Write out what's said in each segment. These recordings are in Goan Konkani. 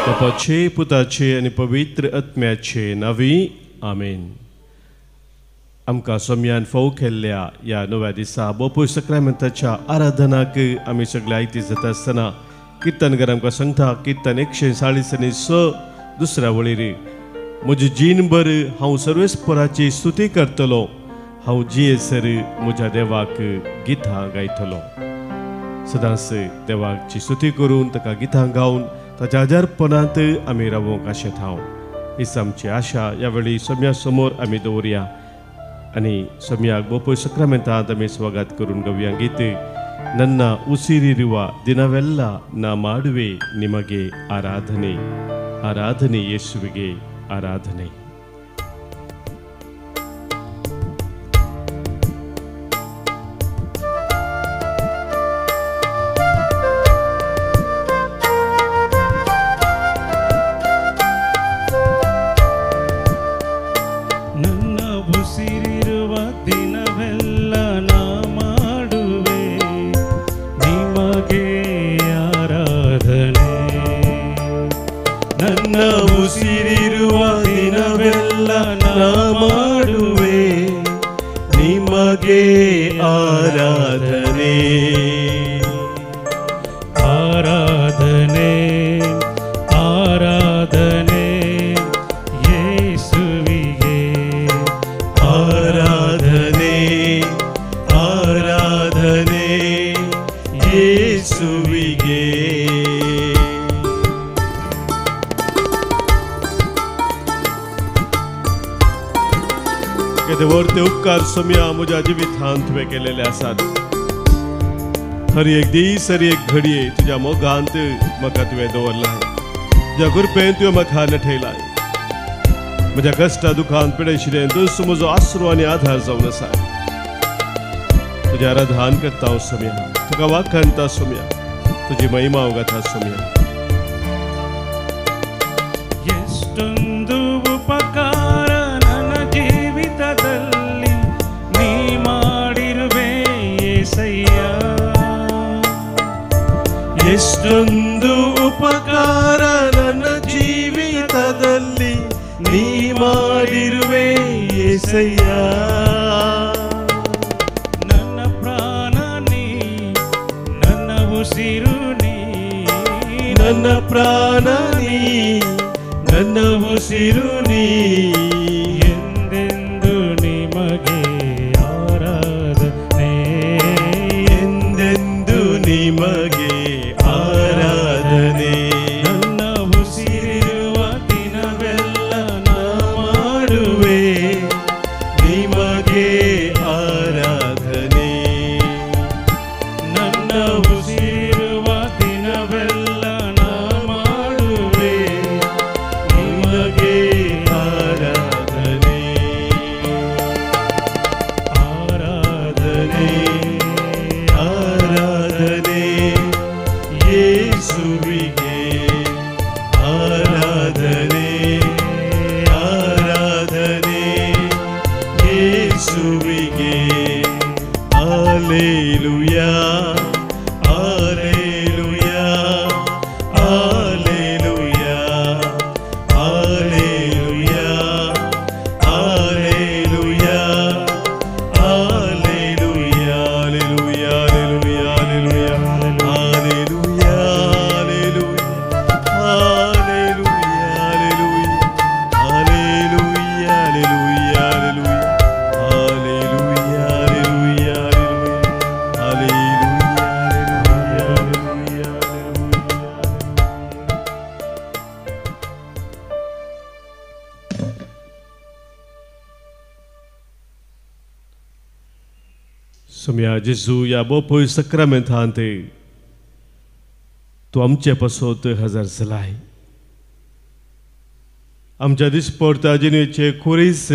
बापाचे, पुताचे आनी पवित्र आत्म्याचे नांवी आमेन. आमकां सोम्यान फोव केल्ल्या ह्या नव्या दिसा बोपूय सक्रामेंताच्या आराधनाक आमी सगळे आयती जाता आसतना किर्तनकार आमकां सांगता, किर्तन 146 दुसऱ्या वळीर, म्हजी जीणभर हांव सर्वेस्पराची स्तुती करतलो, हांव जियेसर म्हज्या देवाक गितां गायतलो. सदांच देवाची स्तुती करून ताका गितां गावन ताच्या आजारपणांत आमी रावोंक आशेत हांव. हीच आमची आशा ह्या वेळी सोम्या समोर आमी दवरया आनी सोम्याक बोपय सक्रामेंतांत आमी स्वागत करून गावया गीत ನನ್ನ ಉಸಿರಿರುವ ದಿನವೆಲ್ಲ ನಾ ಮಾಡುವೆ ನಿಮಗೆ ಆರಾಧನೆ, ಆರಾಧನೆ ಯೇಸುವಿಗೆ ಆರಾಧನೆ. ನನ್ನ ಉಸಿರಿರುವ ದಿನವೆಲ್ಲ ನಾ ಮಾಡುವೆ ನಿಮಗೆ ಆರಾಧನೆ. ನನ್ನ ಉಸಿರಿರುವ ದಿನವೆಲ್ಲ ನಾ ಮಾಡುವೆ ನಿಮಗೆ ಆರಾಧನೆ. ಆರಾಧನೆ ಆರಾಧನೆ ಯೇಸುವಿಗೆ, ಆರಾಧನೆ ಆರಾಧನೆ ಯೇಸುವಿಗೆ. ते उपकार सोम्या म्हज्या जिवितांत तुवें केलेले आसात. हर एक दीस हर एक घडये तुज्या मोगांत म्हाका तुवें दवरलाय, तुज्या कृपेन तुवें म्हाका नठयलाय. म्हज्या कश्टा दुखांत पिडेशिरेन तूंच म्हजो आसरो आनी आधार जावन आसा. तुज्या आराधन करता हांव सोम्या, तुका वाखाणता सोम्या, तुजी महिमा गाता सोम्या. ಎಷ್ಟೊಂದು ಉಪಕಾರ ನನ್ನ ಜೀವಿತದಲ್ಲಿ ನೀ ಮಾಡಿರುವೆ ಯೇಸಯ್ಯ. ಎಷ್ಟೊಂದು ಉಪಕಾರ ನನ್ನ ಜೀವಿತದಲ್ಲಿ ನೀ ಮಾಡಿರುವೆ ಯೇಸಯ್ಯ. ನನ್ನ ಪ್ರಾಣ ನೀ, ನನ್ನ ಉಸಿರು ನೀ, ನನ್ನ ಪ್ರಾಣ ನೀ, ನನ್ನ ಉಸಿರು ನೀ, ಎಂದೆಂದು ನಿಮಗೆ ಆರಾಧನೆ, ಎಂದೆಂದು ನಿಮಗೆ ಆರಾಧನೆ. ನನ್ನ ಉಸಿರಿರುವ ದಿನವೆಲ್ಲ ನಾ ಮಾಡುವೆ ನಿಮಗೆ ಆರಾಧನೆ. ನನ್ನ ಉಸಿರಿರುವ ದಿನವೆಲ್ಲ ನಾ ಮಾಡುವೆ ನಿಮಗೆ ಆರಾಧನೆ. ಆರಾಧನೆ ಆರಾಧನೆ ಯೇಸುವಿಗೆ, ಆರಾಧನೆ ಆರಾಧನೆ ಯೇಸುವಿಗೆ. Hallelujah hallelujah hallelujah hallelujah hallelujah hallelujah hallelujah hallelujah hallelujah hallelujah hallelujah hallelujah hallelujah hallelujah hallelujah. Saumya जेजू ह्या बोपोय सक्रामेंतांत तूं आमचे पासत हजर जालाय. आमच्या दिसपडटा जिणेचे खुरीस,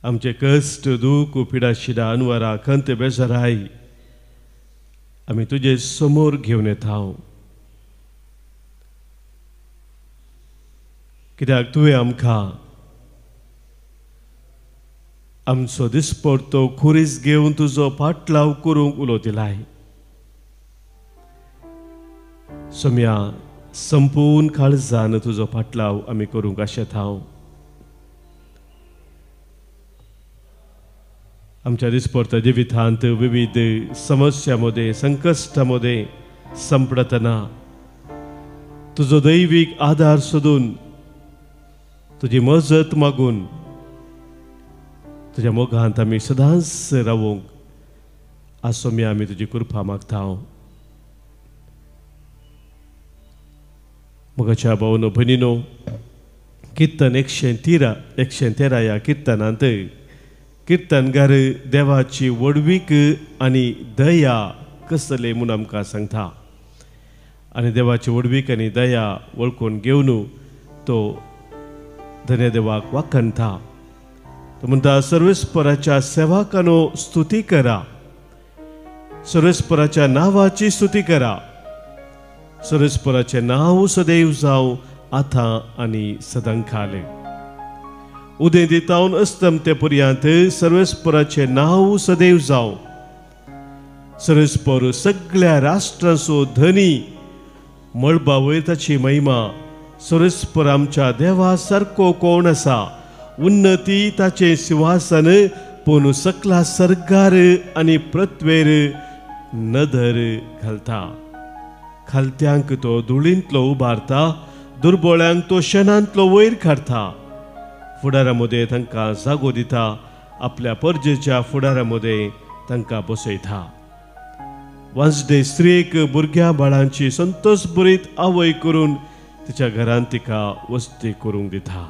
आमचे कश्ट दूख पिडा शिडा अनवरा खंत बेजाराय आमी तुजे समोर घेवन येता. कित्याक तुवें आमकां आमचो दिसपडतो खुरीस घेवन तुजो पाटलाव करूंक उलो दिलाय. सोम्या संपूर्ण काळजान तुजो फाटलाव आमी करूंक आशेता. आमच्या दिसपडत्या जिवितांत विविध समस्या मदें संकश्टा मदें संपडतना तुजो दैवीक आदार सोदून तुजी मजत मागून तुज्या मोगांत आमी सदांच रावूंक आसोमी आमी तुजी कृपा मागता. मोगाच्या भावनो भयणीनो, किर्तन 113 ह्या किर्तनांत किर्तनगार देवाची व्हडवीक आनी दया कसले म्हूण आमकां सांगता आनी देवाची व्हडवीक आनी दया वळखून घेवन तो धन्य देवाक वाखणता. तो म्हणटा, सर्वेस्पराच्या सेवकांनो स्तुती करा, सर्वेस्पराच्या नांवाची स्तुती करा, सर्वेस्पराचें नांव सदैव जावं आतां आनी सदांकाल. उदेंतीतावन अस्तमते पर्यंत सर्वेस्पराचें नांव सदैव जावं. सर्वेस्पर सगळ्या राष्ट्रांचो धनी, मळबा वयर ताची महिमा. सर्वेस्पर आमच्या देवा सारको कोण आसा? उन्नती ताचें सिंहासन, पूण सकला सरकार आनी पृथ्वेर नदर घालता. खालत्यांक तो धुळींतलो उबारता, दुर्बळ्यांक तो शेणांतलो वयर काडटा. फुडारा मदें तांकां जागो दिता, आपल्या परजेच्या फुडारा मदें तांकां बसयता. वांजडे स्त्रीक भुरग्यां बाळांची संतोष भरीत आवय करून तिच्या घरांत तिका वस्ती करूंक दिता.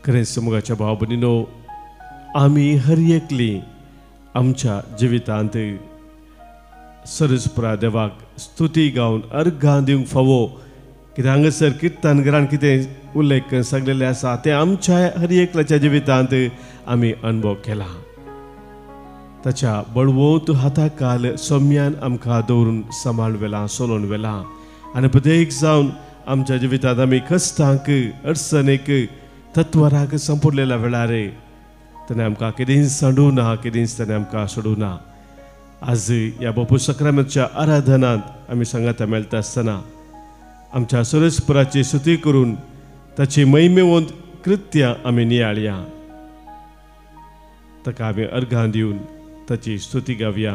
खरेंच मोगाच्या भाव भयणीनो, आमी हर एकली आमच्या जिवितांत सरस्परा देवाक स्तुती गावन अर्घां दिवंक फावो. कित्याक हांगासर किर्तनघरान कितें उल्लेख सांगलेलें आसा तें आमच्या हर एकल्याच्या जिवितांत आमी अणभव केला. ताच्या बळवंत हाताकाल सौम्यान आमकां दवरून सांबाळ व्हेलां, सोलोवन व्हेलां आनी प्रत्येक जावन आमच्या जिवितांत आमी कश्टांक, अडचणीक, तत्वराक संपुडलेल्या वेळार ताणें आमकां केदींच सांडूं ना, केदींच ताणें आमकां सोडूं ना. आज ह्या बापू सक्रामेंतच्या आराधनांत आमी सांगाता मेळटा आसतना आमच्या सर्वेस्पराची स्तुती करून ताची महिमेवंत कृत्यां आमी नियाळया. ताका आमी अर्घां दिवन ताची स्तुती गावया.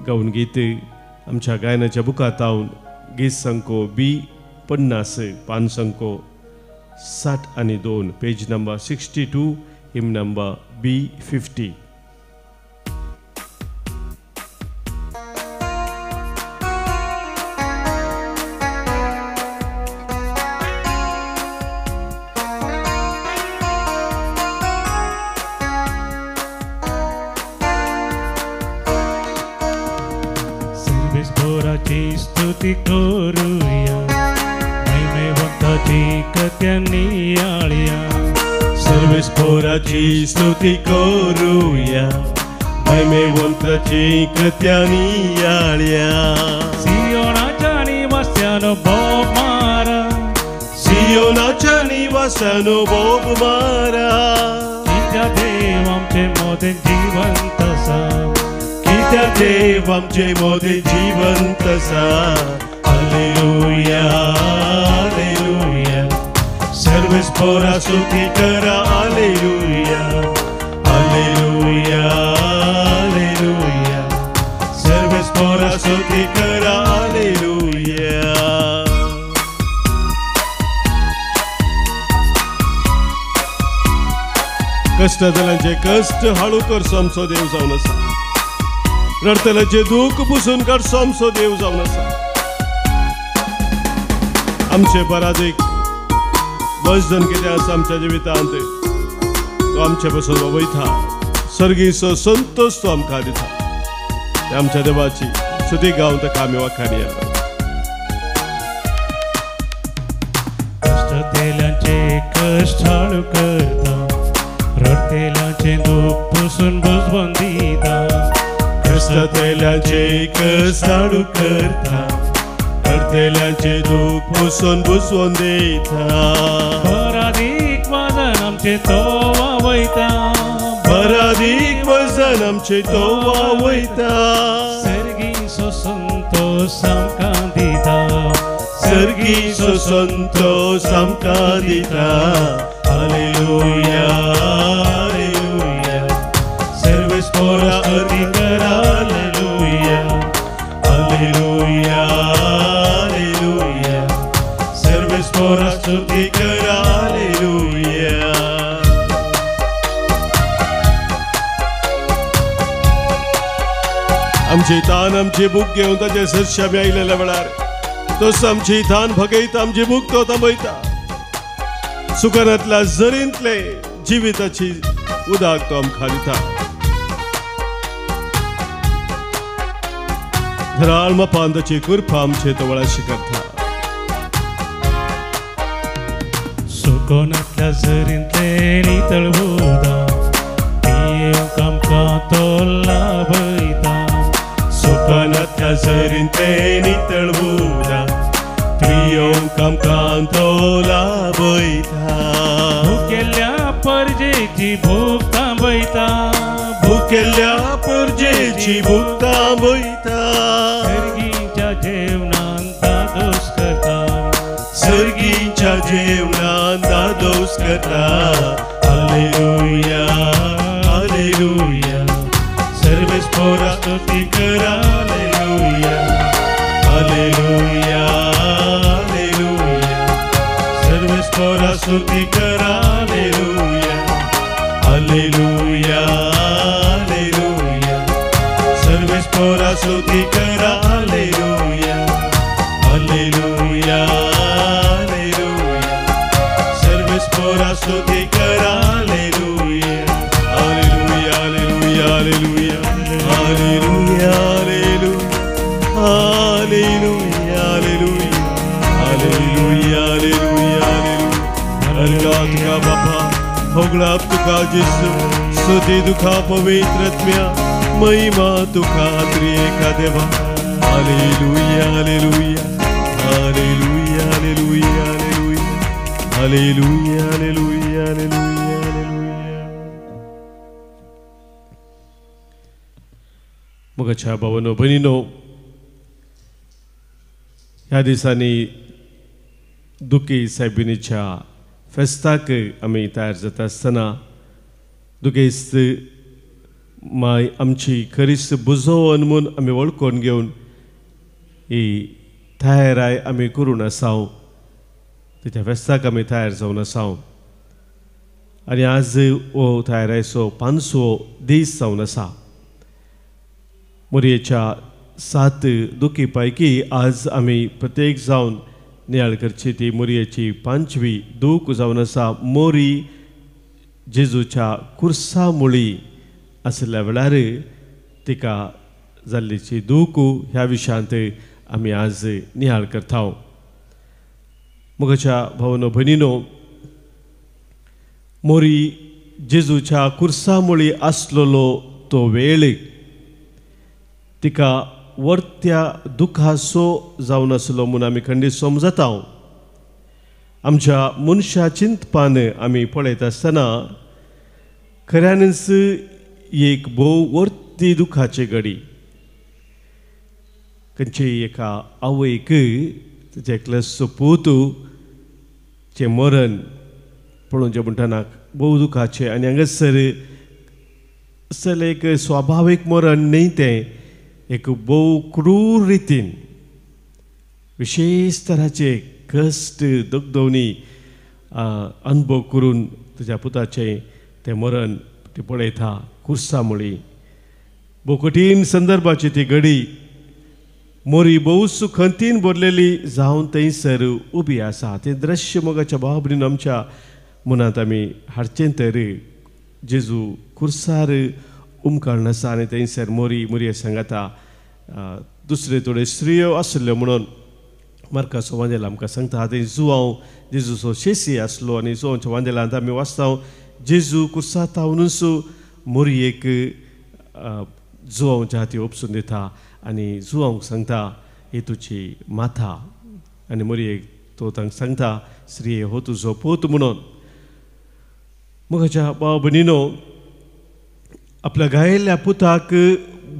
गावन गीत आमच्या गायनाच्या बुकांत गीत संको बी 50, पान संको 62, पेज नंबर 62, हिम नंबर बी 50. स्तुती करूया, महिमेवंताची कृत्या नियाळया. सर्वेस्पराची स्तुती करूया, महिमेवंताची कृत्या नियाळया. सियोनाच्या निवास्यानो बोब मारा, सियोनाच्या निवास्यानो बोब मारा. कित्या देव आमचे मोदें जिवंत आसा, कित्या देव आमचे मोदें जिवंत आसा. हालेलुया, हालेलुया, सर्वेस्परा स्तुती करा. हालेलुया, हालेलुया, हालेलुया, सर्वेस्परा स्तुती करा. हालेलुया. कश्ट जाल्यांचे कश्ट हाळू करचो आमचो देव जावन आसा, रडटल्याचें दूख पुसून काडचो आमचो देव जावन आसा. आमचे पराधीक वजन कितें आसा आमच्या जिवितांत तो आमचे पासून वयता. सर्गीचो संतोष तो आमकां दिता. आमच्या देवाची स्तुती गावन ताका आमी वाखाणया. कश्टतेल्यांचे कश्ट हाळू करता, रडतेल्यांचें दूख पुसून बुजवून दिता. कश्टतेल्यांचे कश्ट हाळू करता, रडतेल्यांचें दूख पुसून बुजवून दिता. पराधीक वजन आमचें तो वावयता, पराधीक वजन आमचें तो वावयता. सर्गीचो संतोष संतोष आमकां दिता, सर्गीचो संतोष आमकां दिता। हालेलुया हालेलुया, सर्वेस्पोरा स्तुती करा, हालेलुया हालेलुया हालेलुया, सर्वेस्पोरा स्तुती करा, हालेलुया। आमची तान आमची भूक घेवन ताचे सरशी आमी आयिल्ल्या वेळार तोच आमची तान भगयता, आमची भूक तो थांबयता। सुकनांतल्या जरींतले जिविताची उदक तो आमकां दिता। धराळ मापान ताची कृपा आमचे तो वळाशी करता। सुकनांतल्या जरींतले नितळ उदक पियेवंक आमकां तो लाभयता, सुकनांतल्या जरींतले नितळ उदक पियेवंक आमकां तो लाभयता। भुकेल्ल्या परजेची भूक थांबयता, भुकेल्ल्या परजेची भूक थांबयता। सर्गीच्या जेवणान दादोस करता, सर्गीच्या जेवणान दादोस करता। हालेलुया हालेलुया, सर्वेस्पोरा स्तुती करा, हालेलुया हालेलुया हालेलुया, सर्वेस्पोरा स्तुती करा, हालेलुया हालेलुया हालेलुया, सर्वेस्पोरा स्तुती करा, हालेलुया हालेलुया हालेलुया, सर्वेस्पोरा स्तुती करा, hallelujah hallelujah hallelujah hallelujah hallelujah hallelujah hallelujah hallelujah hallelujah. तुका बापा होगळाप तुका जेजू, स्तुती तुका पवित्र आत्म्या, महिमा तुका त्रिएका देवा। Hallelujah hallelujah hallelujah hallelujah hallelujah hallelujah hallelujah hallelujah. मोगाच्या भावानो भयणीनो, ह्या दिसांनी दुखी सायबिणीच्या फेस्ताक आमी तयार जाता आसतना दुखेस्त माय आमची खरीच बुजोवन म्हूण आमी वळखून घेवन ही तयाराय आमी करून आसाव, तिच्या फेस्ताक आमी तयार जावन आसाव। आनी आज हो तयारायचो पांचवो दीस जावन आसा। मोरयेच्या 7 दुखी पैकी आज आमी प्रत्येक जावन नियाळ करची ती मोरयेची 5वी दूख जावन आसा। मोरी जेजूच्या कुर्सा मुळी आशिल्ल्या वेळार तिका जाल्लीची दूख ह्या विशयांत आमी आज नियाळ करता। मोगाच्या भावनो भयणीनो, मोरी जेजूच्या कुर्सा मुळी आसलेलो तो वेळ तिका वर्त्या दुखाचो जावन आसलो म्हूण आमी खंडीत समजता। आमच्या मनशा चिंतपान आमी पळयत आसतना खऱ्यांनीच एक भोव वर्ती दुखाची घडी। खंयची एका आवयक तिचे एकलेचो पूत चें मरण पळोवचें म्हणटना भोव दुखाचें, आनी हांगासर असलें एक स्वाभावीक मरण न्हय, तें एक भोव क्रूर रितीन विशेष तराचे कश्ट दगदवणी अनुभव करून तुज्या पुताचें तें मरण ती पळयता कुर्सा मुळी। भोव कठीण संदर्भाची ती घडी। मोरी भोव खंतीन भरलेली जावन थंयसर उबी आसा। तें दृश्य मोगाच्या भाव भयणीन आमच्या मनांत आमी हाडचें तर जेजू कुर्सार उमकाळण आसा आनी थंयसर मोरी मोरये सांगाता दुसरे थोडे स्त्रियो आसल्यो म्हणून मार्काचो वांदेल आमकां सांगता। थंय जुवांव जेजूचो शेसी आसलो आनी जुवांच्या वांदेलांत आमी वाचता जेजू कुर्सा तावनूच मोरयेक जुवांच्या हाती ओपसून दिता आनी जुवांक सांगता ही तुजी माथा, आनी मोरयेक तो तांकां सांगता स्त्रिये हो तुजो पूत म्हणून। मोगाच्या भाव भयणीनो, आपल्या गायिल्ल्या पुताक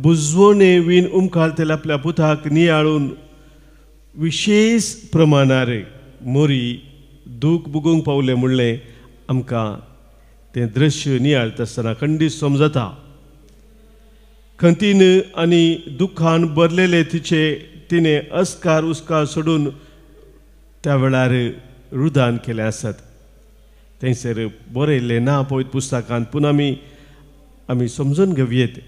बुजवणे वीन उमकाळतले आपल्या पुताक नियाळून विशेष प्रमाणार मोरी दूख भोगूंक पावलें म्हणलें आमकां तें दृश्य नियाळता आसतना खंडीत समजता. खंतीन आनी दुख्खान भरलेले तिचे तिणें अस्कार उस्कार सोडून त्या वेळार रुदान केलें आसत. थंयसर बरयल्लें ना पवित्र पुस्तकांत, पूण आमी समजून घेवयेत.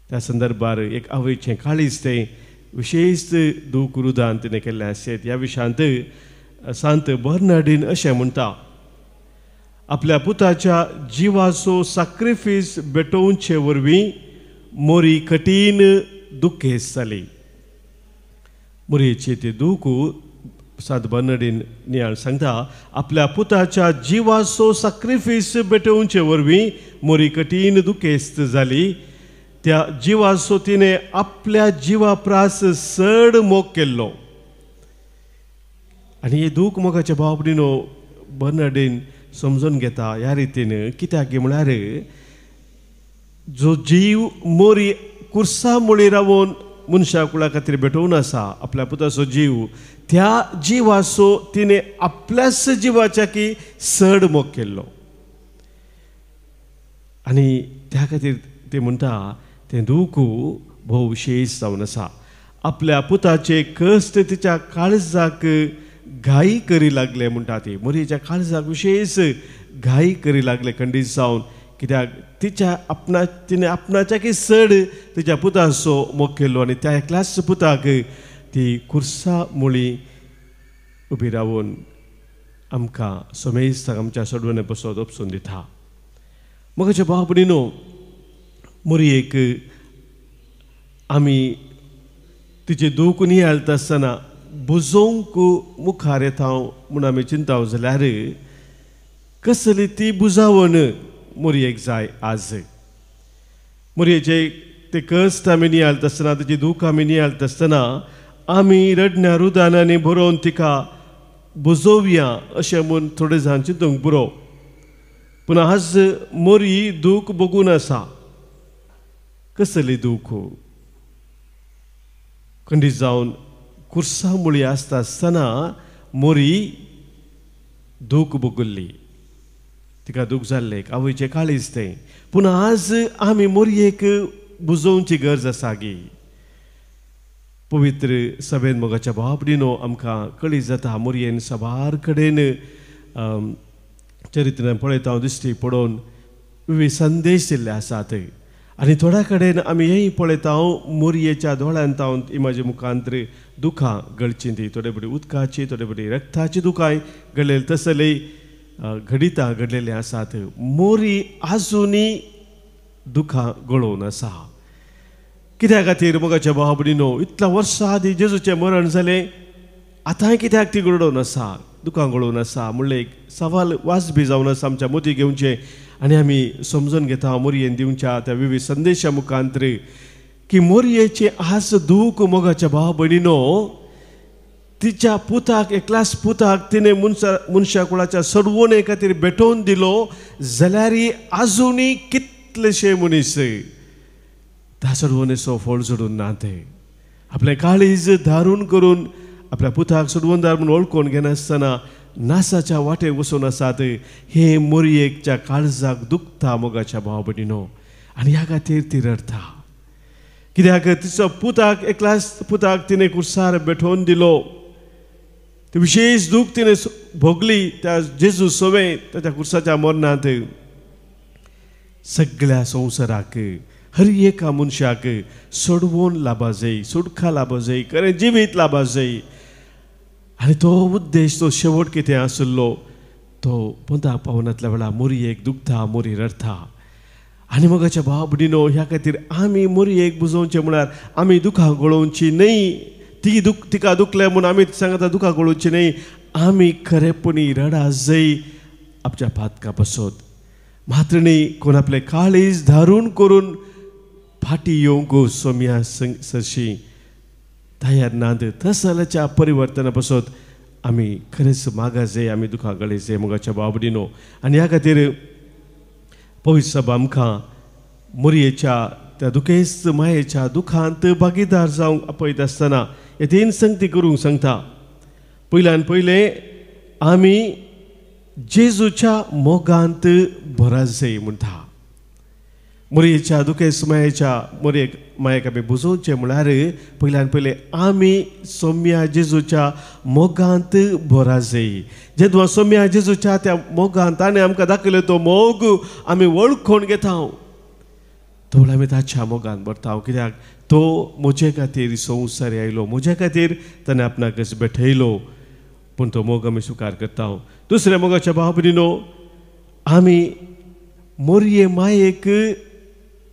त्या संदर्भार एक आवयचें काळीज तें विशेष दूख रुदान तिणें केल्लें आसत. ह्या विशयांत सांत बर्नार्डीन अशें म्हणटा, आपल्या पुताच्या जिवाचो साक्रिफीस भेटोवचे वरवीं मोरी कठीण दुखेस्त जाली. मोरयेची ती दूख सांत बर्नार्डीन नियाळ सांगता, आपल्या पुताच्या जिवाचो साक्रिफीस भेटोवचे वरवीं मोरी कठीण दुखेस्त जाली. त्या जिवाचो तिणें आपल्या जिवा प्रास चड मोग केल्लो. आनी हे दूख मोगाच्या भाव भयणीनो बर्नार्डीन समजून घेता ह्या रितीन. कित्याक म्हळ्यार जो जीव मोरी कुर्सा मुळी रावन मनशा कुळा खातीर भेटोवन आसा आपल्या पुताचो जीव, त्या जिवाचो तिणें आपल्याच जिवाच्या की चड मोग केल्लो. आनी त्या खातीर ते म्हणटा तें दूख भोव विशेष जावन आसा. आपल्या पुताचे कश्ट तिच्या काळजाक घाई करी लागले म्हणटा ती. मोरयेच्या काळजाक विशेष घाई करी लागले खंडीत जावन, कित्याक तिच्या आपणा तिणें आपणाच्या की चड तिच्या पुताचो मोग केल्लो आनी त्या एकल्याच पुताक ती कुर्सा मुळी उबी रावन आमकां समेस्ताक आमच्या सोडवणे पसत उपसून दिता. मोगाचे भाव भयणीनो, मोरयेक आमी तिचें दूख नियाळता आसतना बुजोवंक मुखार येता म्हूण आमी चिंता जाल्यार कसली ती बुजावण मोरयेक जाय. आज मोरयेचे ते कश्ट आमी नियाळता आसतना, तिची दूख आमी नियाळता आसतना आमी रडण्या रुदानांनी बरोवन तिका बुजोवया अशें म्हूण थोडे जाण चिंतूंक पुरो. पूण आज मोरी दूख भोगून आसा. कसली दूख? खंडीत जावन कुर्सा मुळी आसता आसतना मोरी दूख भोगल्ली, तिका दूख जाल्लें, आवयचें काळीज तें. पूण आज आमी मोरयेक बुजोवची गरज आसा गी. पवित्र सभेन मोगाच्या भाव भयणीनो आमकां कळी जाता मोरयेन साबार कडेन चरित्रान पळयता दिश्टी पडोवन विविध संदेश दिल्ले आसात. आनी थोड्या कडेन आमी हेंय पळयता मोरयेच्या दोळ्यान तावन इमाजे मुखांतर दुखां गळचीं ती, थोडे बरी उदकाची, थोडे बरी रक्ताची दुखांय घडलेली तसली घडितां घडलेलीं आसात. मोरी आजुनूय दुखां गळोवन आसा. कित्या खातीर मोगाच्या भाव भयणीनो, इतल्या वर्सां आदीं जेजूचें मरण जालें, आतांय कित्याक ती घडोवन आसा, दुखां गळोवन आसा म्हणलें एक सवाल वाजबी जावन आसा आमच्या मोती घेवचें. आनी आमी समजून घेता मोरयेन दिवच्या त्या विविध संदेशा मुखांतर की मोरयेचें आज दूख मोगाच्या भाव भयणीनो तिच्या पुताक, एकल्याच पुताक तिणें मनशा कुळाच्या सोडवणे खातीर भेटोवन दिलो जाल्यार आजुनूय कितलेशे मनीस त्या सोडवणेचो फळ जोडून ना. ते आपलें काळीज धारून करून आपल्या पुताक सोडवणदार म्हूण वळखून घेनासतना नासाच्या वाटेर वचून आसात. हे मोरयेच्या काळजाक दुखता मोगाच्या भाव भयणीनो, आनी ह्या खातीर ती रडटा. कित्याक तिचो पुताक, एकल्याच पुताक तिणें कुर्सार भेटोवन दिलो, ती विशेष दूख तिणें भोगली त्या जेजू सवें ताच्या कुर्साच्या मरणांत. सगळ्या संवसाराक, हर एका मनशाक सोडवून लाभा जाय, सुटका लाभा जाय, खरें जिवीत लाभा जाय. आनी तो उद्देश, तो शेवट कितें आशिल्लो तो पोंताक पावनातल्या वेळार मोरयेक दुखता, मोरी रडटा. आनी मोगाच्या भाव भयणीनो, ह्या खातीर आमी मोरयेक बुजोवचें म्हळ्यार आमी दुखां गळोवची न्हय. ती दुख तिका दुखलें म्हूण आमी सांगता दुखां गळोवची न्हय. आमी खरेपणी रडा जाय आमच्या पातका पासत. मात्र न्हय कोण आपलें काळीज धारून करून फाटी येवंक सोम्या सरशी तयार ना तसल्याच्या परिवर्तना पासत आमी खरेंच मागा जाय, आमी दुखां गळे जाय मोगाच्या भाव भयणीनो. आनी ह्या खातीर पवित्र सभा आमकां मोरयेच्या त्या दुखेस्त मायेच्या दुखांत भागीदार जावंक आपयता आसतना हे तीन संगती करूंक सांगता. पयल्यान पयलें आमी जेजूच्या मोगांत भराजय म्हणटा. मोरयेच्या दुखेस्त मायेच्या मोरयेक मायेक आमी बुजोवचें म्हळ्यार पयल्यान पयलें आमी सोम्या जेजूच्या मोगांत भराजय. जेदवा सोम्या जेजूच्या त्या मोगांत ताणें आमकां दाखयलो तो मोग आमी वळखून घेता, तो आमी ताच्या मोगान भरता. कित्याक तो म्हजे खातीर संवसारी आयलो, म्हज्या खातीर ताणें आपणाकच भेटयलो, पूण तो मोग आमी स्विकार करता. दुसऱ्या मोगाच्या भाव भयणीनो, आमी मोरये मायेक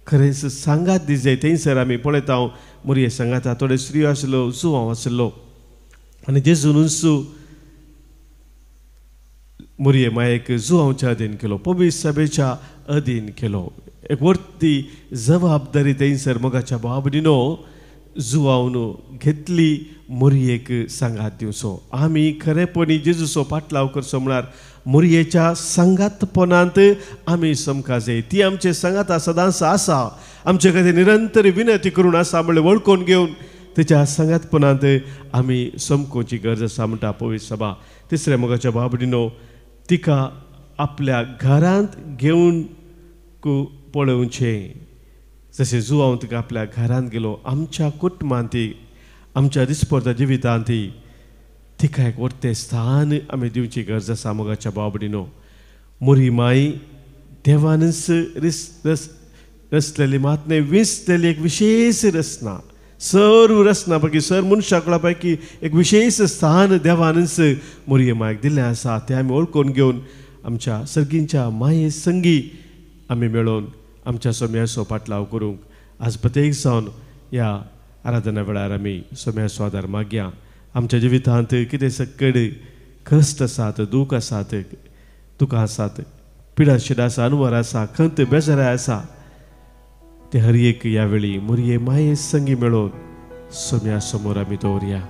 खरेंच सांगात दिजाय. थंयसर आमी पळयता मोरये सांगाता थोडे स्त्रियो आसलो, जुवांव आसलो आनी जेजूनच मोरये मायेक जुवांवच्या अधीन केलो, पवित्र सभेच्या अधीन केलो. एक वर्ती जबाबदारी थंयसर मोगाच्या भाव भयणीनो जुवावन घेतली मोरयेक सांगात दिवचो. आमी खरेपणी जेजूचो पाटलाव करचो म्हळ्यार मोरयेच्या सांगातपणांत आमी समका जाय. ती आमचे सांगाता सदांच आसा, आमचे खातीर निरंतर विनंती करून आसा म्हणल्यार वळखून घेवन तेच्या सांगातपणांत आमी समकोवची गरज आसा म्हणटा पवित्र सभा. तिसऱ्या मोगाच्या भाव भयणीनो, तिका आपल्या घरांत घेवन पळोवचें. जशें जुवांव तिका आपल्या घरांत गेलो, आमच्या कुटुंबांत, आमच्या दिसपडत्या जिवितांत तिका एक व्हडलें स्थान आमी दिवची गरज आसा. मोगाच्या भाव भयणीनो, मोरी माई देवानच रचलेली मात न्हय, विंचलेली एक विशेश रचना. सर्व रचना पैकी, सर्व मनशाकुळा पैकी एक विशेश स्थान देवानच मोरये मायक दिल्लें आसा. तें आमी वळखून घेवन आमच्या सर्गींच्या माये संगी आमी मेळोवन आमच्या सोम्याचो पाटलाव करूंक आज प्रत्येक जावन ह्या आराधना वेळार आमी सोम्याचो आदार मागया. आमच्या जिवितांत कितें सकड कश्ट आसात, दूख आसात, दुखां आसात, पिडा शिडा आसा, अनवर आसा, खंत बेजाराय आसा, ते हर एक ह्या वेळी मोरये माये संगी मेळोवन सोम्या समोर आमी दवरया.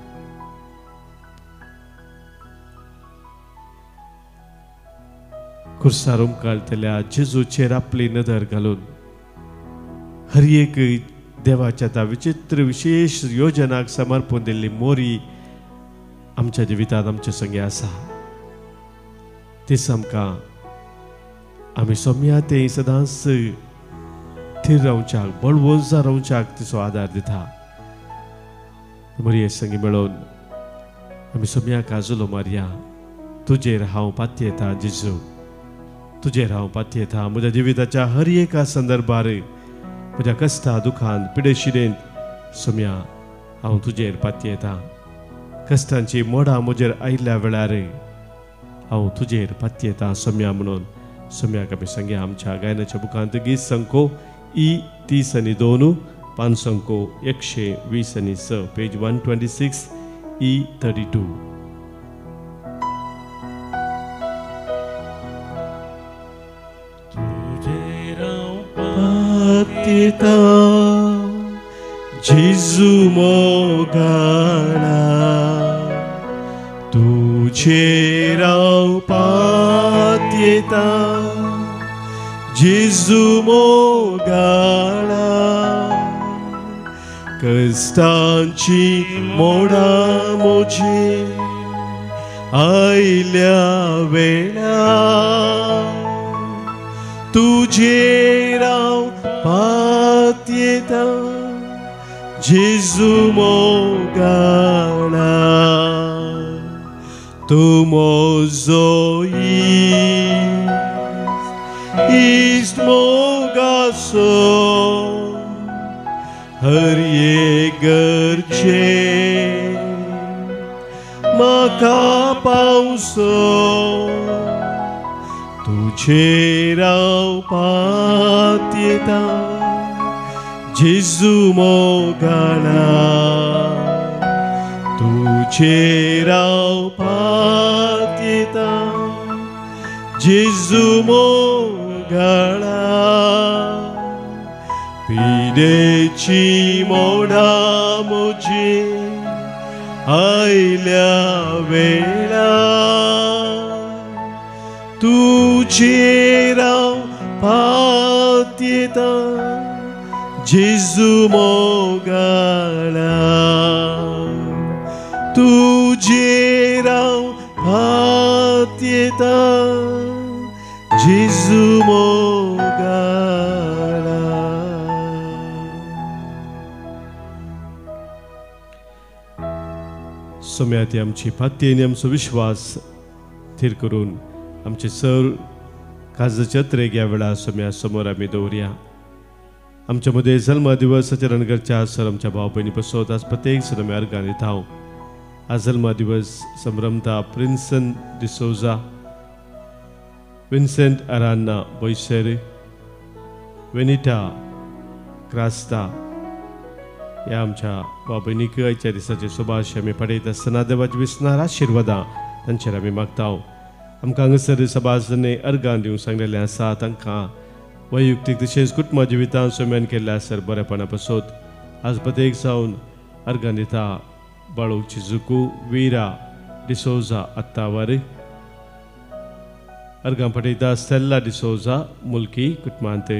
खुर्सार उमकाळटल्या जेजूचेर आपली नदर घालून हर एक देवाच्या त्या विचित्र विशेश योजनाक समर्पण दिल्ली मोरी आमच्या जिवितांत आमचे संगी आसा. तीच आमकां आमी सोम्या ते सदांच थीर रावच्याक, बळवंत रावच्याक तिचो आदार दिता. मोरये संगी मेळोवन आमी सोम्याक आजुलो मारया. तुजेर हांव पातयेता जेजू, तुजेर हांव पातयेता. म्हज्या जिविताच्या हर एका संदर्भार, म्हज्या कश्टा दुखान पिडेशिडेंत सोम्या हांव तुजेर पातयेता. कश्टांची मोडां म्हजेर आयिल्ल्या वेळार हांव तुजेर पातयेता सोम्या म्हणून सोम्याक आमी सांगया. आमच्या गायनाच्या बुकांत गीत संको ई 30 आनी 2, पान संको 120 आनी 6, पेज 126 ई 32. जेजू मोगाळा तुजेर हांव पातयेता, जेजू मोगाळा कश्टांची मोडां म्हजी आयल्या वेळा तुजेर हांव पातयेता, जेजू मोगाळा तूं म्हजो इश्ट मोगाचो हर एक गरजे म्हाका पावसो, तुजेर हांव पातयेता जेजू मोगाळा, तुजेर हांव पातयेता जेजू मोगाळा. पिडेची मोडां म्हजी आयल्या वेळा तुजेर हांव पातयेता, जेजू मोगाळा तुजेर हांव पातयेता जेजू मोगाळा. सोम्या ती आमची पाती आनी आमचो विश्वास थीर करून आमचे सर काजाच्या त्रेक ह्या वेळार सोम्या समोर आमी दवरया. आमच्या मदें जल्मा दिवस आचरण करच्या सर आमच्या भाव भयणी पसोत आज प्रत्येक सर आमी अर्गां दिता. आज जल्मा दिवस संभ्रमता प्रिन्सन डिसोजा, विन्सेंट अरान्ना बोयसर, वेनिटा क्रास्ता ह्या आमच्या भाव भयणीक आयच्या दिसाचे सुभाश आमी पडयत आसतना देवाची विसणार आशिर्वादां तांचेर आमी मागता. आमकां हांगासर सभाजने अर्गां दिवंक सांगलेलें आसा तांकां वैयक्तीक तशेंच कुटुंबा जिवितांत सोम्यान केल्ल्या सर बरेपणा पसोत आज प्रत्येक जावन अर्गां दिता. बाळू चिजुकू, वीरा डिसोजा आत्तावर अर्गां पठयता. स्टेल्ला डिसोजा मुल्की कुटुंबांत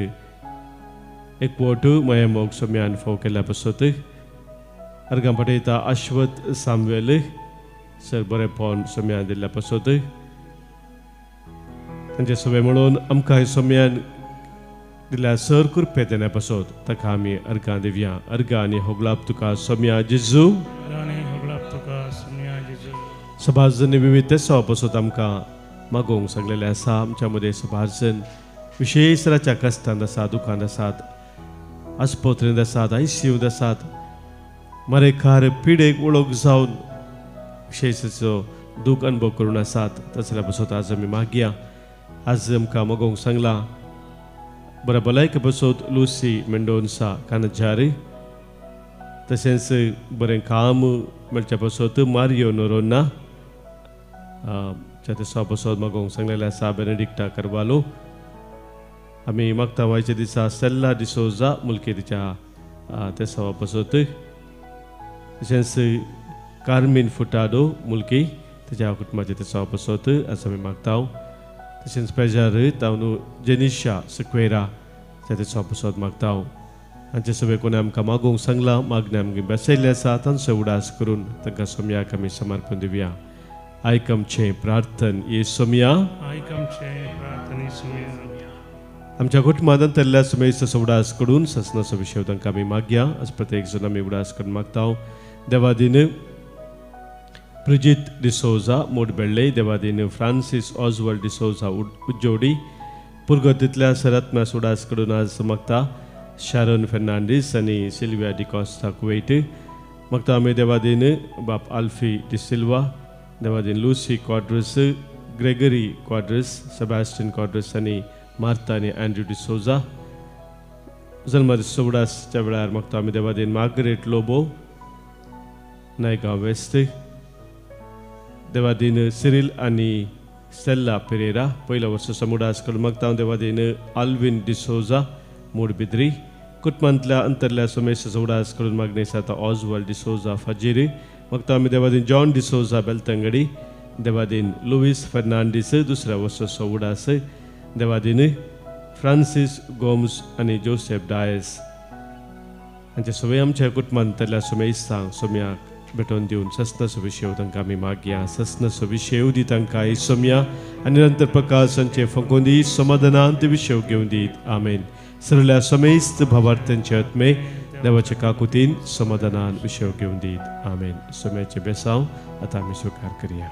एकवट मयमोग सोम्यान फोव केल्ल्या पसोत अर्गां पठयता. अश्वत सामवेल सर बरेपण सोम्यान दिल्ल्या पसोत तांचे सवे म्हणून आमकां सोम्यान दिल्या सर कृपे देण्या पसोत ताका आमी अर्गां दिवया. अर्गां आनी होगलाप तुका सोम्या जेजू. सभाजन विविध तेसाव पसोत आमकां मागोवंक सांगलेलें आसा. आमच्या मदें सभाजन विशेष राच्या कश्टांत आसा, दुखांत आसात, आस्पत्रेंत आसात, आयसीयूंत आसात, मरेकार पिडेक वळख जावन विशेषाचो दूख अनुभव करून आसात. तसल्या पसोत आज आमी मागया. आज आमकां मागोवंक सांगलां बरें भलायके पसोत लुसी मेंडोन्सा कानजारी, तशेंच बरें काम मेळच्या पसोत मारियो नोरोन्ना तेसा पसोत मागोवंक सांगलेलें आसा. बेनेडिक्टा करवालो आमी मागता वायच्या दिसा स्टेल्ला डिसोजा मुल्की तिच्या तेसावा पसोत, तशेंच कार्मीन फुटाडो मुल्की तिच्या कुटुंबाच्या तेसावा पसोत आज आमी मागता. तशेंच पेजार तावनू जेनिशा सिक्वेरा तेसावा पसोत मागता. हांचे सगळे कोणें आमकां मागोवंक सांगलां, मागणें आमकां बसयल्लें आसा तांचो उडास करून तांकां सोम्याक आमी समर्पण दिवया. आयक आमचें प्रार्थन ये सोम्या. आयक आमचें प्रार्थन ये सोम्या. आमच्या कुटुंबांत अंतरल्या सुमेस्त उडास करून ससनाचो विशय तांकां आमी मागया. आज प्रत्येक जण आमी उडास करून मागता. देवादीन ब्रिजीत डिसोजा मोडबेल्ले, देवादीन फ्रांसीस ऑजवल्ड डिसोजा उज्जोडी, पुरगतींतल्या सरात्म्या उडास करून आज मागता. शारन फेर्नांडीस आनी सिल्विया डिकॉस्ता कुवेट मागता आमी. देवादीन बाप आल्फी डिसिल्वा, देवादीन Lucy Quadros, Gregory Quadros, Sebastian Quadros आनी मार्ता आनी अँड्र्यू डिसोजा. जल्मा उडासच्या वेळार मागता आमी देवादीन मार्गरेट लोबो नायगांव वेस्ट, देवादीन सिरील आनी स्टेल्ला पेरेरा पयल्या वर्सा समुडास करून मागता. देवादीन आल्विन डिसोजा मोडबिद्री, कुटुंबांतल्या अंतरल्या सोमेश उडास करून मागणी आसा ऑजवल्ड डिसोजा फाजिरी मागता आमी. देवादीन जॉन डिसोजा बेलतंगडी, देवादीन लुईस फेर्नांडीस दुसऱ्या वर्साचो उडास, देवादीन फ्रांसीस गोम्स आनी जोसेफ डायस हांचे सगळे आमच्या कुटुंबांतल्या सोमेस्तांक सोम्याक भेटोवन दिवन ससनाचो विशय तांकां आमी मागया. ससनाचो विशय दी तांकां सोम्या आनी निरंतर प्रकाश तांचे फंकोवन दी, समाधानांत विशय घेवन दीत. आमेन. सरल्या समेस्त भावार्थ्यांचे आत्मे देवाच्या काकुतीन समाधानान विशय घेवन दीत. आमेन. सोम्याचे बेसांव आतां आमी स्विकार करया.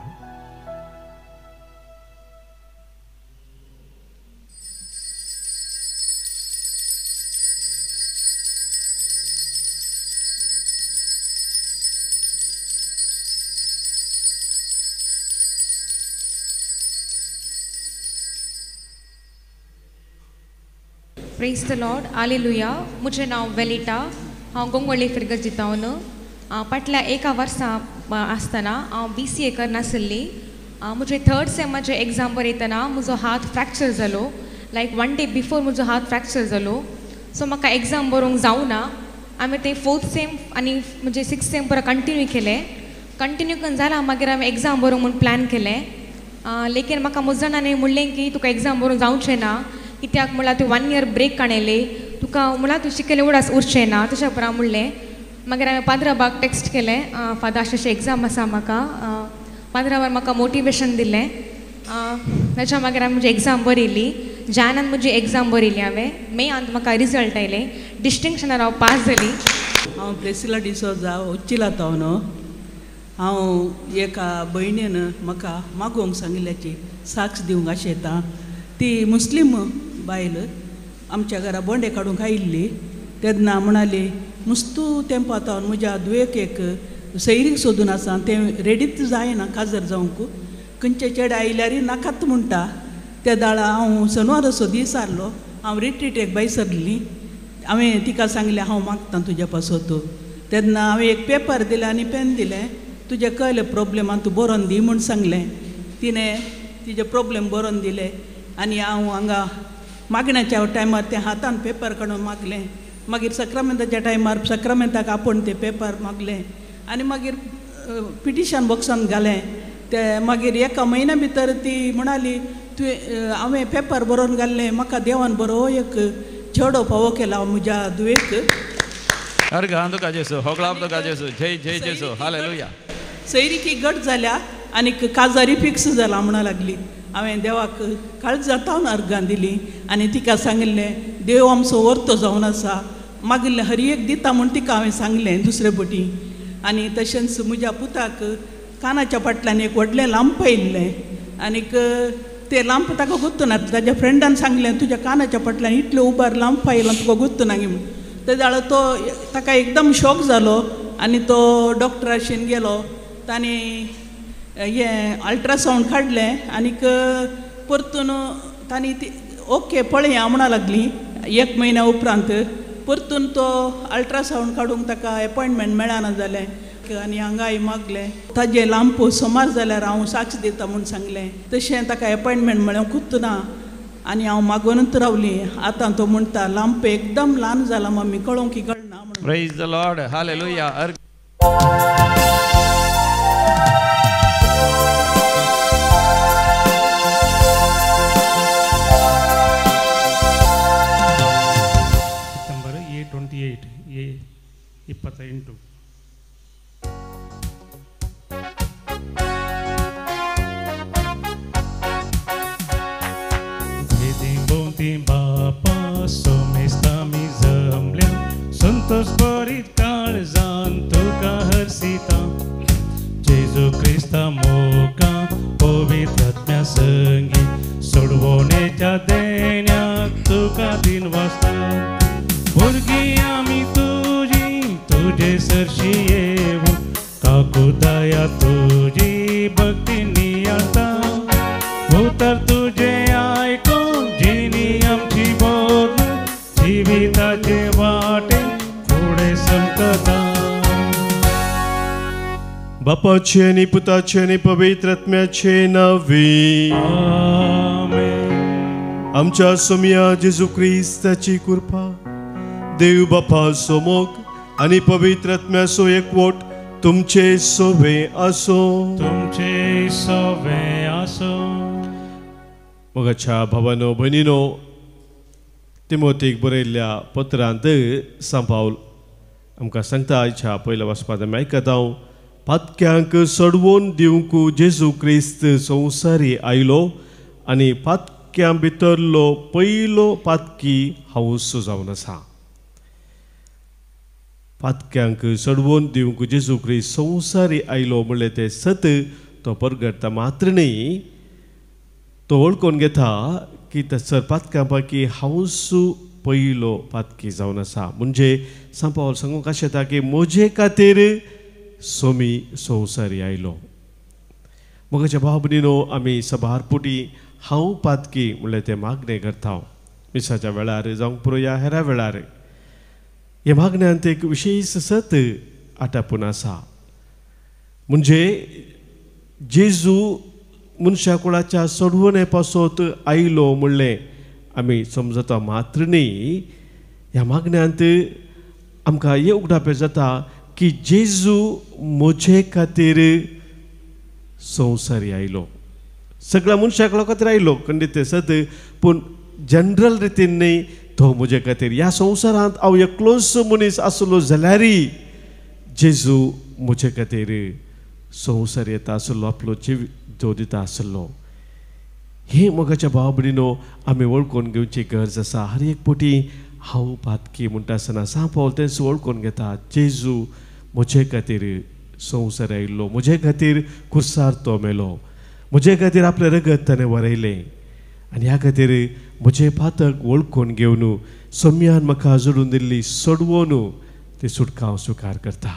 प्रेज the Lord, hallelujah. म्हजें नांव वेलिटा, हांव गोंगवळ्ळी फिरगर्जींत. फाटल्या एका वर्सा आसतना हांव BCA करनासली. म्हजें थर्ड सेमाचें एग्जाम बरयतना म्हजो हात फ्रॅक्चर जालो. लायक वन डे बिफोर म्हजो हात फ्रॅक्चर जालो. सो म्हाका एग्जाम बरोवंक जावना. हांवें तें फोर्थ सेम आनी म्हणजे सिक्स सेम परत कंटिन्यू केलें. कंटिन्यू करून जालां मागीर हांवें एग्जाम बरोवंक म्हूण प्लॅन केलें. लेकीन म्हाका म्हज्या जाणांनी म्हणलें की तुका एग्जाम बरोवंक जावचें ना, कित्याक म्हणल्यार तूं 1 इयर ब्रेक काडले, तुका मुळां तूं शिकयलें उडास उरचें ना तशें उपरांत म्हणलें. मागीर हांवें पाद्राबाक टॅक्स्ट केलें, फादर अशें अशें एग्जाम आसा म्हाका. पाद्राबान म्हाका मोटिवेशन दिलें. ताच्या मागीर हांवें म्हजी एग्जाम बरयली. जॅनान म्हजी एग्जाम बरयली हांवें. मेयांत म्हाका रिजल्ट आयले, डिस्टिंक्शनार हांव पास जाली. हांव प्रेसिला डिसोजा उच्चिला तावन. हांव एका भयणीन म्हाका मागोवंक सांगिल्ल्याची साक्ष दिवंक आशेता. ती मुस्लीम बायल आमच्या घरा बोंडे काडूंक आयिल्ली तेन्ना म्हणाली मुस्तू तेंपा तावन म्हज्या दुयेक एक सैरीक सोदून आसा, तें रेडीच जायना काजर जावंक, खंयचे चेडे आयल्यार नाकात म्हणटा. त्या दाळा हांव सनवार असो दीस आहलो, हांव रिट्रीटेक भायर सरली. हांवें तिका सांगलें हांव मागता तुज्या पासत. तेन्ना हांवें एक पेपर दिलें आनी पेन दिलें, तुजें कळ्ळें प्रोब्लेमान तूं बरोवन दी म्हूण सांगलें. तिणें तिजे प्रोब्लेम बरोवन दिले आनी हांव हांगा मागण्याच्या टायमार तें हातान पेपर काडून मागलें. मागीर सक्रामेंताच्या टायमार सक्रामेंताक आपोवन तें पेपर मागलें आनी मागीर पिटिशन बॉक्सान घालें. ते मागीर एका म्हयन्या भितर ती म्हणाली तुवें हांवें पेपर बरोवन घाल्लें, म्हाका देवान बरो एक चेडो पावो केला म्हज्या दुयेक. जय जय जेजू, हालेलुया. सैरिकी घट जाल्या आनी काजारी फिक्स जाला म्हणूं लागली. हांवें देवाक काळजांत अर्गां दिली आनी तिका सांगिल्लें देव आमचो वर्तो जावन आसा, मागिल्लें हर एक दिता म्हूण तिका हांवें सांगलें दुसरे पटी. आनी तशेंच म्हज्या पुताक कानाच्या फाटल्यान एक व्हडलें लांप आयिल्लें आनीक तें लांप ताका गुत्तना. ताज्या फ्रेंडान सांगलें तुज्या कानाच्या फाटल्यान इतलें उबार लांप आयलां तुका गुत्तना म्हूण. ते जाल्यार तो ताका एकदम शॉक जालो आनी तो डॉक्टराशीन गेलो. तांणी हें अल्ट्रासावंड काडलें आनीक परतून तांणी ती ओके पळया म्हणा लागली. एक म्हयन्या उपरांत परतून तो अल्ट्रासावंड काडूंक ताका एपॉयंटमेंट मेळना जालें आनी हांगाय मागलें. ताजें लांप सोमार जाल्यार हांव साक्ष दिता म्हूण सांगलें. तशें ताका एपॉयंटमेंट मेळोंक ना आनी हांव मागोनूच रावली. आतां तो म्हणटा लांप एकदम ल्हान जाला मम्मी, कळोंक कळना म्हणून. Praise the Lord, hallelujah. September A28 A28. बापा सोमेस्तामी जमल्या संतोष बरीत काळजान तुका हरसिता. जेजू क्रिस्ता मोगा पवित्र आत्म्या संगी सोडवणेच्या देण्याक तुका दिन वाजता. भुरगीं आमी तुजी तुजे सरशी येवन काकुताया तुजी भक्ती नियाळता. उतर तुजें आयकून जिणी आमची बोल जिविताचे वाटे फुडें समकता. बापाचे आनी पुताचे आनी पवित्र आत्म्याचे नांवे आमेन. आमच्या सोमया जेजू क्रिस्ताची कृपा, देव बापाचो मोग आनी पवित्र आत्म्याचो एकवट तुमचे सोवे आसो. तुमचे सोवे आसो. मोगाच्या भावानो भयणीनो, तिमोतीक बरयल्ल्या पत्रांत सांत पावल आमकां सांगता, आयच्या पयल्या वाचपांत आमी आयकता हांव, पातक्यांक सोडवून दिवंक जेजू क्रिस्त संवसारी आयलो आनी पातक्यां भितरलो पयलो पातकी हांवूस जावन आसा. पातक्यांक सोडवून दिवंक जेजू क्रिस्त संवसारी आयलो म्हणलें तें सत तो परगटता मात्र न्ही, तो वळखून घेता की तसर पातक्यां पैकी हांवूस पयलो पातकी जावन आसा. म्हणजे सांत पावल सांगूंक आशेता की म्हजे खातीर सोमी संवसारी आयलो. मोगाच्या भाव भयणीनो, आमी सभार पुटी हांव पातकी म्हणलें तें मागणें करता मिसाच्या वेळार जावंक पुरो ह्या हेरा वेळार. ह्या मागण्यांत एक विशेश सत आटापून आसा. म्हणजे जेजू मनशा कुळाच्या सोडवणे पासत आयलो म्हणलें आमी समजता मात्र न्ही, ह्या मागण्यांत आमकां हें उगडापें जाता की जेजू म्हजे खातीर संवसारी आयलो. सगळ्या मनशाक खातीर आयलो खंडीत तें सत, पूण जनरल रितीन न्ही तो म्हजे खातीर ह्या संवसारांत हांव एकलोच मनीस आसलो जाल्यारय जेजू म्हजे खातीर संवसार येता आसलो, आपलो जीव जो दिता आसलो. हे मोगाच्या भाव भयणीनो आमी वळखून घेवची गरज आसा. हर एक पटी हांव पातकी म्हणटा आसतना सांव पावल तेंच वळखून घेता, जेजू म्हजे खातीर संवसार आयिल्लो, म्हजे खातीर कुर्सार तो मेलो, म्हजे खातीर आपलें रगत ताणें वरयलें आनी ह्या खातीर म्हजें पातक वळखून घेवन सोम्यान म्हाका जोडून दिल्ली सोडवून ती सुटका हांव स्विकार करता.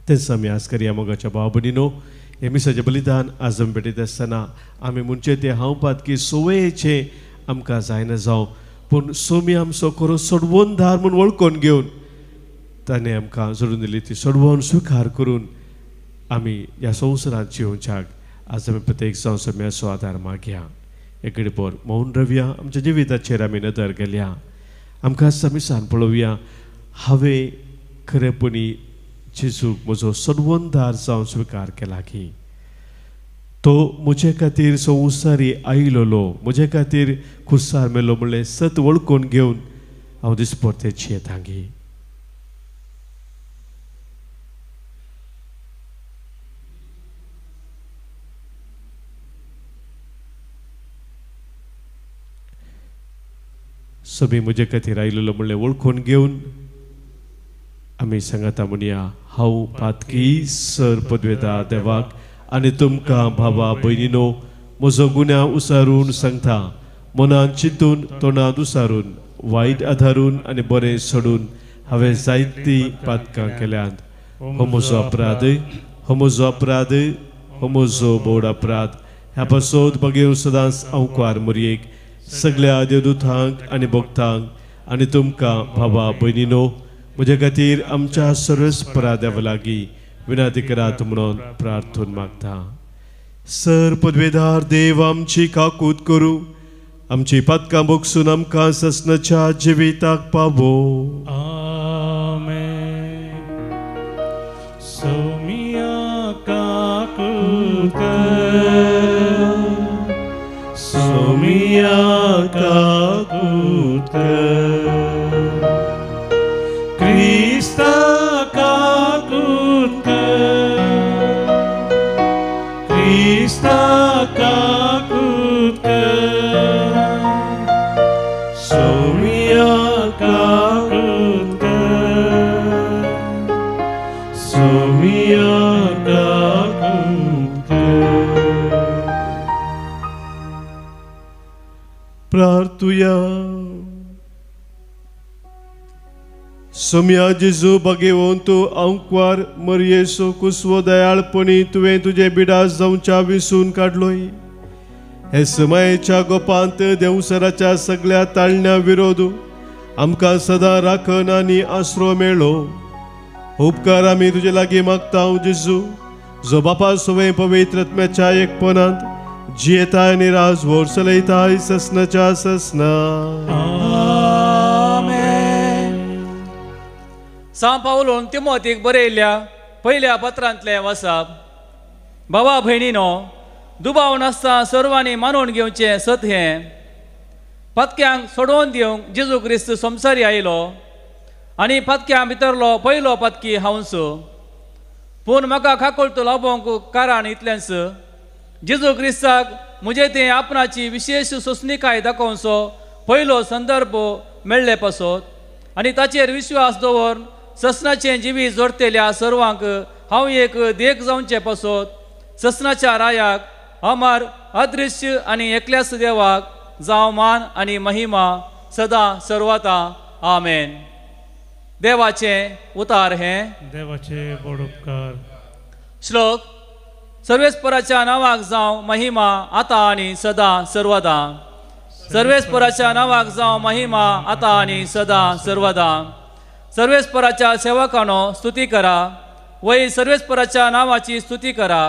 तेंच आमी आज करया मोगाच्या भाव भयणीनो. हे मिसाचें बलिदान आज आमी भेटयता आसतना आमी म्हणचें तें हांव पातकी संवयेचें आमकां जायना जावं, पूण सोमी आमचो खरो सोडवणदार म्हूण वळखून घेवन ताणें आमकां जोडून दिली ती सोडवण स्विकार करून आमी ह्या संवसारांत जियोवच्याक आज आमी प्रत्येक जावन सोम्याचो आदार मागया. एक घडीभर मौन रवया, आमच्या जिविताचेर आमी नदर घालया, आमकां समिसान पळोवया हांवें खरेपणी जेजूक म्हजो सोडवणदार जावन स्विकार केला की तो म्हजे खातीर संवसारी आयिल्लो, म्हजे खातीर कुर्सार मेलो म्हणलें सत वळखून घेवन हांव दिसपरतें जियेतांगी. सगळीं म्हजे खातीर आयिल्लो म्हणलें वळखून घेवन आमी सांगता म्हणया, हांव पातकी सर पदवेता देवाक आनी तुमकां भावा भयणीनो म्हजो गुन्यांव उसारून सांगता, मनान चिंतून तोंडांत उसारून वायट आधारून आनी बरें सोडून हांवें जायतीं पातकां केल्यांत. हो म्हजो अपराध, हो म्हजो अपराध, हो म्हजो बोड अपराध. ह्या पासत बगेव सदांच अंकवार मुरयेक सगळ्या देवदूतांक आनी भक्तांक आनी तुमकां भावा भयणीनो म्हजे खातीर आमच्या सर्वेस्परा देवा लागीं विनंती करात म्हणून प्रार्थून मागता. सर पदवेदार देव आमची काकूत करूं, आमची पातकां भोगसून आमकां ससनाच्या जिविताक पावो. आमेन. सोमिया काकूत कर, सोमिया काकूत कर, क्रिस्ता काकूत कर, क्रिस्ता काकूत कर, सोमिया काकूत कर, सोमिया काकूत कर. प्रार्थुया. सोम्या जेजू बगेवन तूं अंकवार मरयेसो कुसवो दयाळपणी तुवें तुजें बिडास जावच्या विसून काडलोय. हे समायेच्या गोपांत देवसराच्या सगळ्या ताळण्या विरोध आमकां सदां राखण आनी आसरो मेळ्ळो. उपकार आमी तुजे लागीं मागता जेजू, जो बापा सोवे पवित्र आत्म्याच्या एकपणांत जियेता आनी राजवोर चलयताय ससनाच्या ससना. सांव पावलून तिमोतीक बरयल्ल्या पयल्या पत्रांतलें वाचप. भावा भयणीनो, दुबाव नासता सर्वांनी मानून घेवचें सत हें, पातक्यांक सोडोवन दिवंक जेजू क्रिस्त संवसारी आयलो आनी पातक्यां भितरलो पयलो पातकी हांवच. पूण म्हाका खाकोळतो लाभोवंक कारण इतलेंच, जेजू क्रिस्ताक म्हजें तें आपणाची विशेश सोंसणीकाय दाखोवचो पयलो संदर्भ मेळ्ळे पासत आनी ताचेर विश्वास दवरून ससनाचें जिवीत जोडटेल्या सर्वांक हांव एक देख जावचें पासत ससनाच्या रायाक अमर अदृश्य आनी एकल्याच देवाक जावं मान आनी महिमा सदां सर्वता. आमेन. देवाचें उतार हें देवाचे व्हड उपकार. श्लोक. सर्वेस्पराच्या नांवाक जावं महिमा आतां आनी सदां सर्वदा. सर्वेस्पराच्या नांवाक जावं महिमा आतां आनी सदां सर्वदा. सर्वेस्पराच्या सेवकांनो स्तुती करा, वय सर्वेस्पराच्या नांवाची स्तुती करा.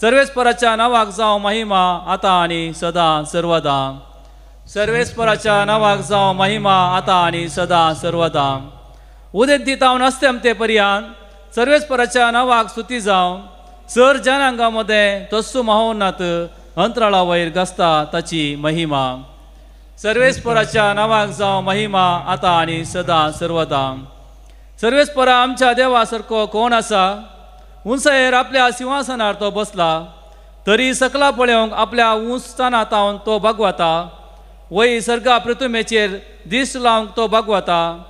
सर्वेस्पराच्या नांवाक जावं महिमा आतां आनी सदां सर्वदा. सर्वेस्पराच्या नांवाक जावं महिमा आतां आनी सदां सर्वदा. उदेंती तावन अस्तेमते पर्यान सर्वेस्पराच्या नांवाक स्तुती जावं. सर जनांगा मदें तस्सू महोन्नत अंतराळा वयर गाजता ताची महिमा. सर्वेस्पराच्या नांवाक जावं महिमा आतां आनी सदां सर्वदां. सर्वेस्परा आमच्या देवा सारको कोण आसा? उंचायेर आपल्या सिंहासनार तो बसला, तरी सकला पळोवंक आपल्या उंच स्थाना तावन तो बागवता. वय सर्गा पृथुमेचेर दीस लावंक तो बागवता.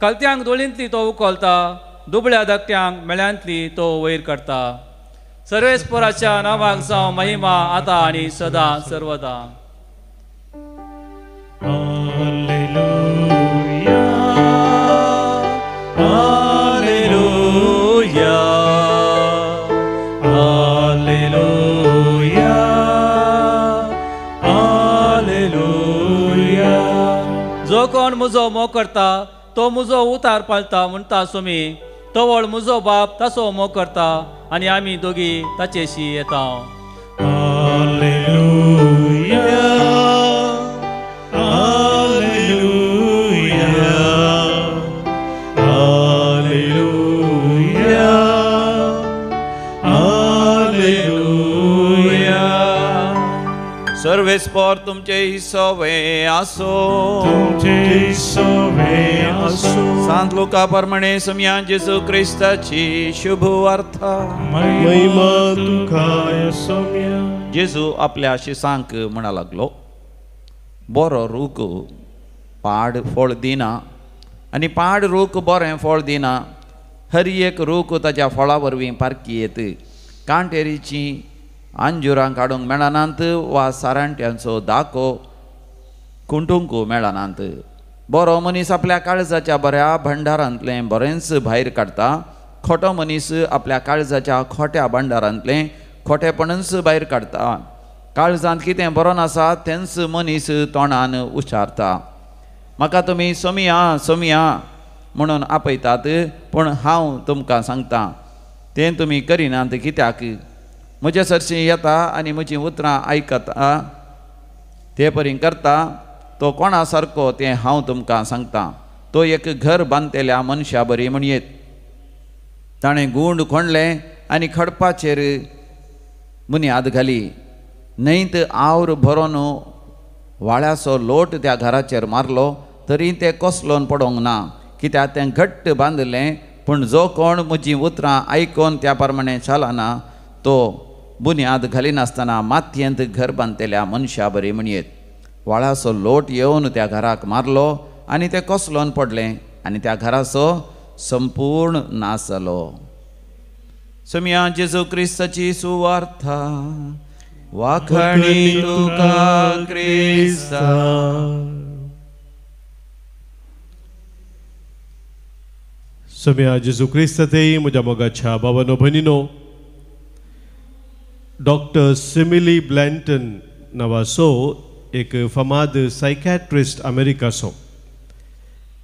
कालत्यांक दोळींतली तो उखलता, दुबळ्या धाकट्यांक मेळ्यांतली तो वयर काडटा. सर्वेस्पराच्या नांवाक जावं महिमा आतां आनी सदां सर्वदां. Alleluia, alleluia, alleluia, alleluia. जो कोण म्हजो मोग करता तो म्हजो उतार पाळता म्हणटा सुमी. तवळ म्हजो बाप ताचो मोग करता आनी आमी दोगी ताचेशी येता. Alleluia, alleluia, alleluia, alleluia. सर्वेस्पर तुमचे सवे आसो, तुमचे सवे आसो. सांत लुका प्रमाणे समया जेजू क्रिस्ताची शुभ वार्ता. महिमा तुका सोम्या. जेजू आपल्या शिसांक म्हणा लागलो, बरो रूख पाड फळ दिना आनी पाड रूख बरें फळ दिना. हर एक रूख ताच्या फळा वरवीं पारखी येत. कांटेरीची अंजुरां काडूंक मेळनात वा सारांट्यांचो दाको कुंटूंक मेळनात. बरो मनीस आपल्या काळजाच्या बऱ्या भंडारांतलें बरेंच भायर काडटा. खोटो मनीस आपल्या काळजाच्या खोट्या भंडारांतलें खोटेपणच भायर काडटा. काळजांत कितें बरो नासा तेंच मनीस तोंडान उच्चारता. म्हाका तुमी सोमिया सोमिया म्हणून आपयतात, पूण हांव तुमकां सांगता तें तुमी करिनात कित्याक? म्हजे सरशीं येता आनी म्हजीं उतरां आयकता ते परी करता तो कोणा सारको तें हांव तुमकां सांगता. तो एक घर बांदतल्या मनशा बरी म्हणयेत. ताणें गूंड खोंडलें आनी खडपाचेर बुन्याद घाली. न्हंयत आवर भरोन वाळ्याचो लोट त्या घराचेर मारलो, तरी तें कोसलोन पडोंक ना, कित्याक तें घट्ट बांदलें. पूण जो कोण म्हजीं उतरां आयकोन त्या प्रमाणे चलना तो बुन्याद घालिनासतना मातयेंत घर बांदतल्या मनशा बरी म्हणयेत. वाळाचो लोट येवन त्या घराक मारलो आनी तें कोसलोन पडलें आनी त्या घराचो संपूर्ण नाश जालो. सोम्या जेजू क्रिस्ताची सुवार्ता. वाखणी तुका क्रिस्ता. सोम्या जेजू क्रिस्ता ते म्हज्या मोगाच्या बाबानो भयणीनो, डॉक्टर सिमिली ब्लँटन नांवाचो एक फामाद सायकॅट्रिस्ट अमेरिकाचो,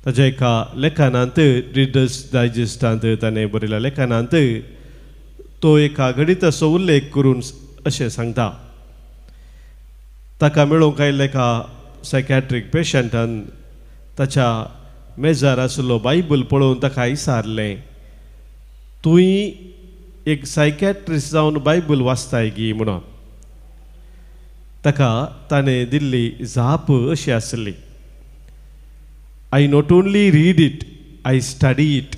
ताच्या एका लेखनांत रिडर्स डायजेस्टांत ताणें बरयल्या लेखनांत तो एका घडिताचो उल्लेख करून अशें सांगता. ताका मेळोवंक आयिल्ल्या एका सायकॅट्रीक पेशंटान ताच्या मेजार आशिल्लो बायबल पळोवन ताका विचारलें, तुवें एक सायकॅट्रिस्ट जावन बायबल वाचताय गी म्हणून. ताका ताणें दिल्ली जाप अशी आसली, I not only read it, I study it.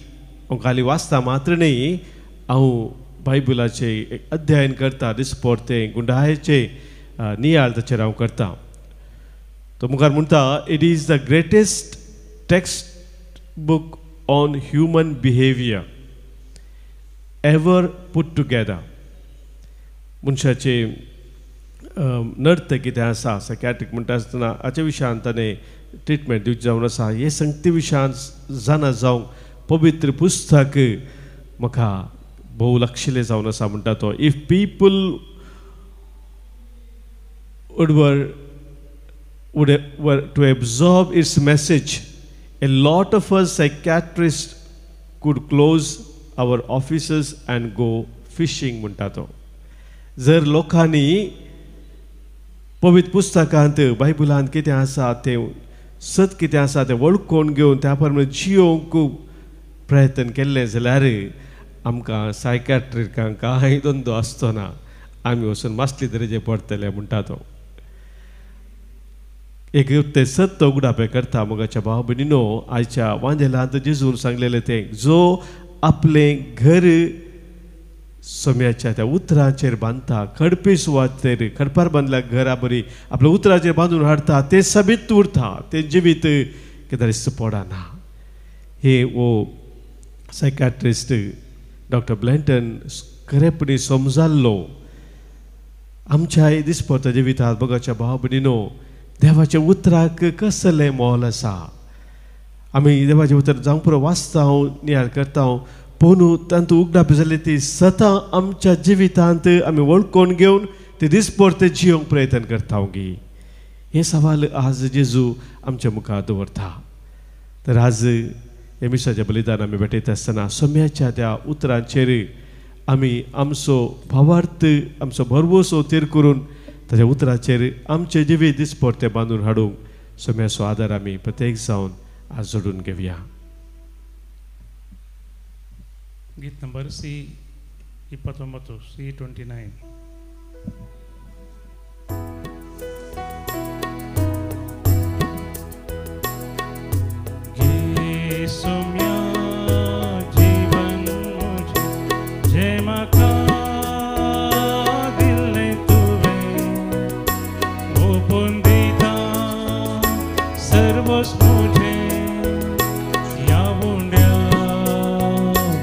हांव खाली वाचता मात्र न्ही, हांव बायबलाचें अध्ययन करता, दिसपोरतें गुंडायेचें नियाळ ताचेर हांव करता. तो मुखार म्हणटा, it is the greatest text book on human behaviour ever put together. मनशाचे नर्त कितें आसा, सायकॅट्रीक म्हणटा आसतना हाच्या विशयान ताणें ट्रिटमेंट दिवची जावन आसा. हे संगती विशयान जाणा जावंक पवित्र पुस्तक म्हाका भोव लक्षिल्लें जावन आसा म्हणटा तो. If people were to absorb its message, a lot of us psychiatrists could close our offices and go fishing म्हणटा तो. जर लोकांनी पवित्र पुस्तकांत बायबलांत कितें आसा तें सत कितें आसा तें वळखून घेवन त्या प्रमाणे जियोवंक प्रयत्न केल्लें जाल्यार आमकां सायकॅट्रिकांक कांय धंदो आसचो ना, आमी वचून मासली दरेजे पडटले म्हणटा तो. एक ते सत्य उगडापें करता. मोगाच्या भाव भयणीनो, आयच्या वांजेलांत जेजून सांगलेलें तें, जो आपलें घर सोम्याच्या त्या उतराचेर बांदता, खडपी सुवातेर खडपार बांदल्या घरा बरी आपल्या उतराचेर बांदून हाडटा, तें सबीत उरता, तें जिवीत केदारीच पडना. हे वो सायकाट्रिस्ट डॉक्टर ब्लँटन खरेपणी समजाल्लो. आमच्या दिसपडटा जिवितांत मोगाच्या भाव भयणीनो, देवाच्या उतराक कसलें मोल आसा. आमी देवाचें उतर जावंक पुरो वाचता, नियाळ करता, पूण तातूंत उगडाप जाली ती सतां आमच्या जिवितांत आमी वळखून घेवन ती दिसपडते जियोंक प्रयत्न करता गी. हें सवाल आज जेजू आमच्या मुखार दवरता. तर आज हे मिसाचें बलिदान आमी भेटयता आसतना सोम्याच्या त्या उतरांचेर आमी आमचो भावार्थ, आमचो भरवसो थीर करून ताच्या उतराचेर आमचें जिवीत दिसपडतें बांदून हाडूंक सोम्याचो आदार आमी प्रत्येक जावन आज जोडून घेवया. गीत नंबर सी 29, सी 29. सोम्या जीवन मुझे जय माका दिले तुवे, ओपून दिता सर्वस मुझे, या उंड्या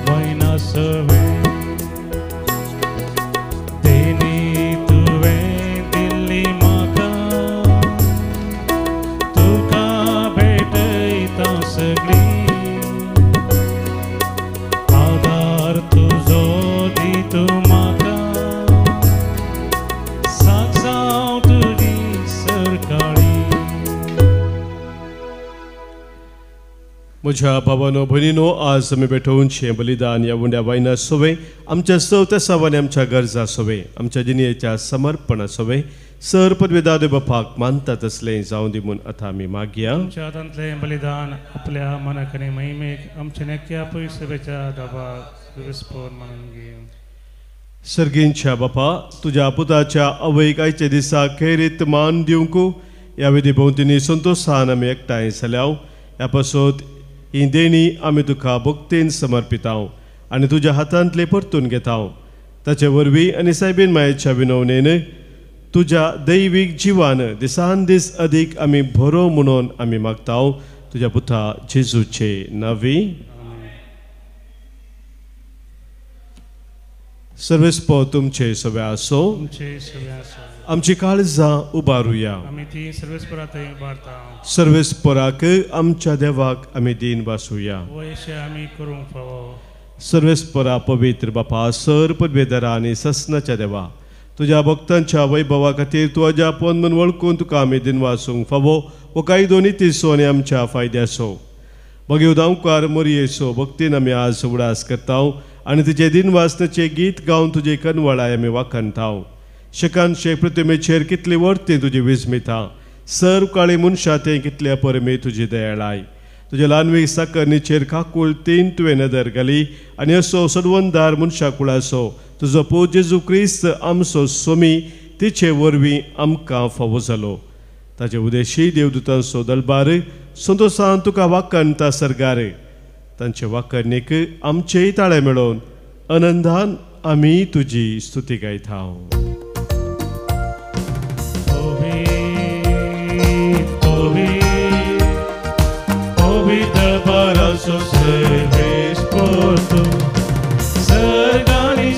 वैना सवे देनी तुवे दिल्ली माका, तुका भेटयता सगळी, म्हज्या भावानो भयणीनो, आज आमी भेटोवचें बलिदान ह्या उंड्या वायना सोवे, आमच्या सवत्या सावांनी आमच्या गरजा सोवे, आमच्या जिणेच्या समर्पणा सोवे, सर पदवेदा देव बापाक मानता तसलें जावं दी म्हूण आतां आमी मागया. आमच्या हातांतलें बलिदान आपल्या मनाक आनी महिमेक आमच्या नेक्या पयसुवेच्या दाबाक विस्फोर म्हणून घे. सर्गींच्या बापा, तुज्या पुताच्या आवयक आयच्या दिसा खेरीत मान दिवंक ह्या विधी भोंवतणी संतोशान आमी एकठांय जाल्या. ह्या पासत ही देणी आमी तुका भक्तीन समर्पितां आनी तुज्या हातांतले परतून घेता. ताचे वरवीं आनी सायबीन मायेच्या विनवणेन तुज्या दैवीक जिवान दिसान दीस अदीक आमी भरो म्हणून आमी मागता. तुज्या पुता जेजूचे नांवी. सर्वेस्पो तुमचे सगळे आसो. आमची काळजां उबारुया. सर्वेस्पराक आमच्या देवाक आमी दीन वासुया. सर्वेस्परा पवित्र बापा, सर पदवेदरा आनी ससनाच्या देवा, तुज्या भक्तांच्या वैभवा खातीर तूं अजापन म्हूण वळखून तुका आमी दीन वासूंक फावो हो कायदो नितीचो आनी आमच्या फायद्याचो. मागीर दावकार मोरयेचो भक्तीन आमी आज उडास करता आनी तुजे दिन वासनाचें गीत गावन तुजे कनवळाय आमी वाखणता. शेकान शेक प्रतिमेचेर कितली वर्ती तुजी विस्मिता, सर काळी मनशां तें कितल्या परमे तुजी दयाळाय. तुज्या ल्हानवी साकरणीचेर काकूळ तीन तुवें नदर घाली आनी असो सडवंदार मनशा कुळाचो तुजो पूत जेजू क्रिस्त आमचो सोमी तिचे वरवीं आमकां फावो जालो. ताचे उदेशी देवदूतांचो दलबार संतोसान तुका वाखणता सरगार. तांचे वाखणीक आमचेय ताळे मेळोवन आनंदान आमी तुजी स्तुती गायता.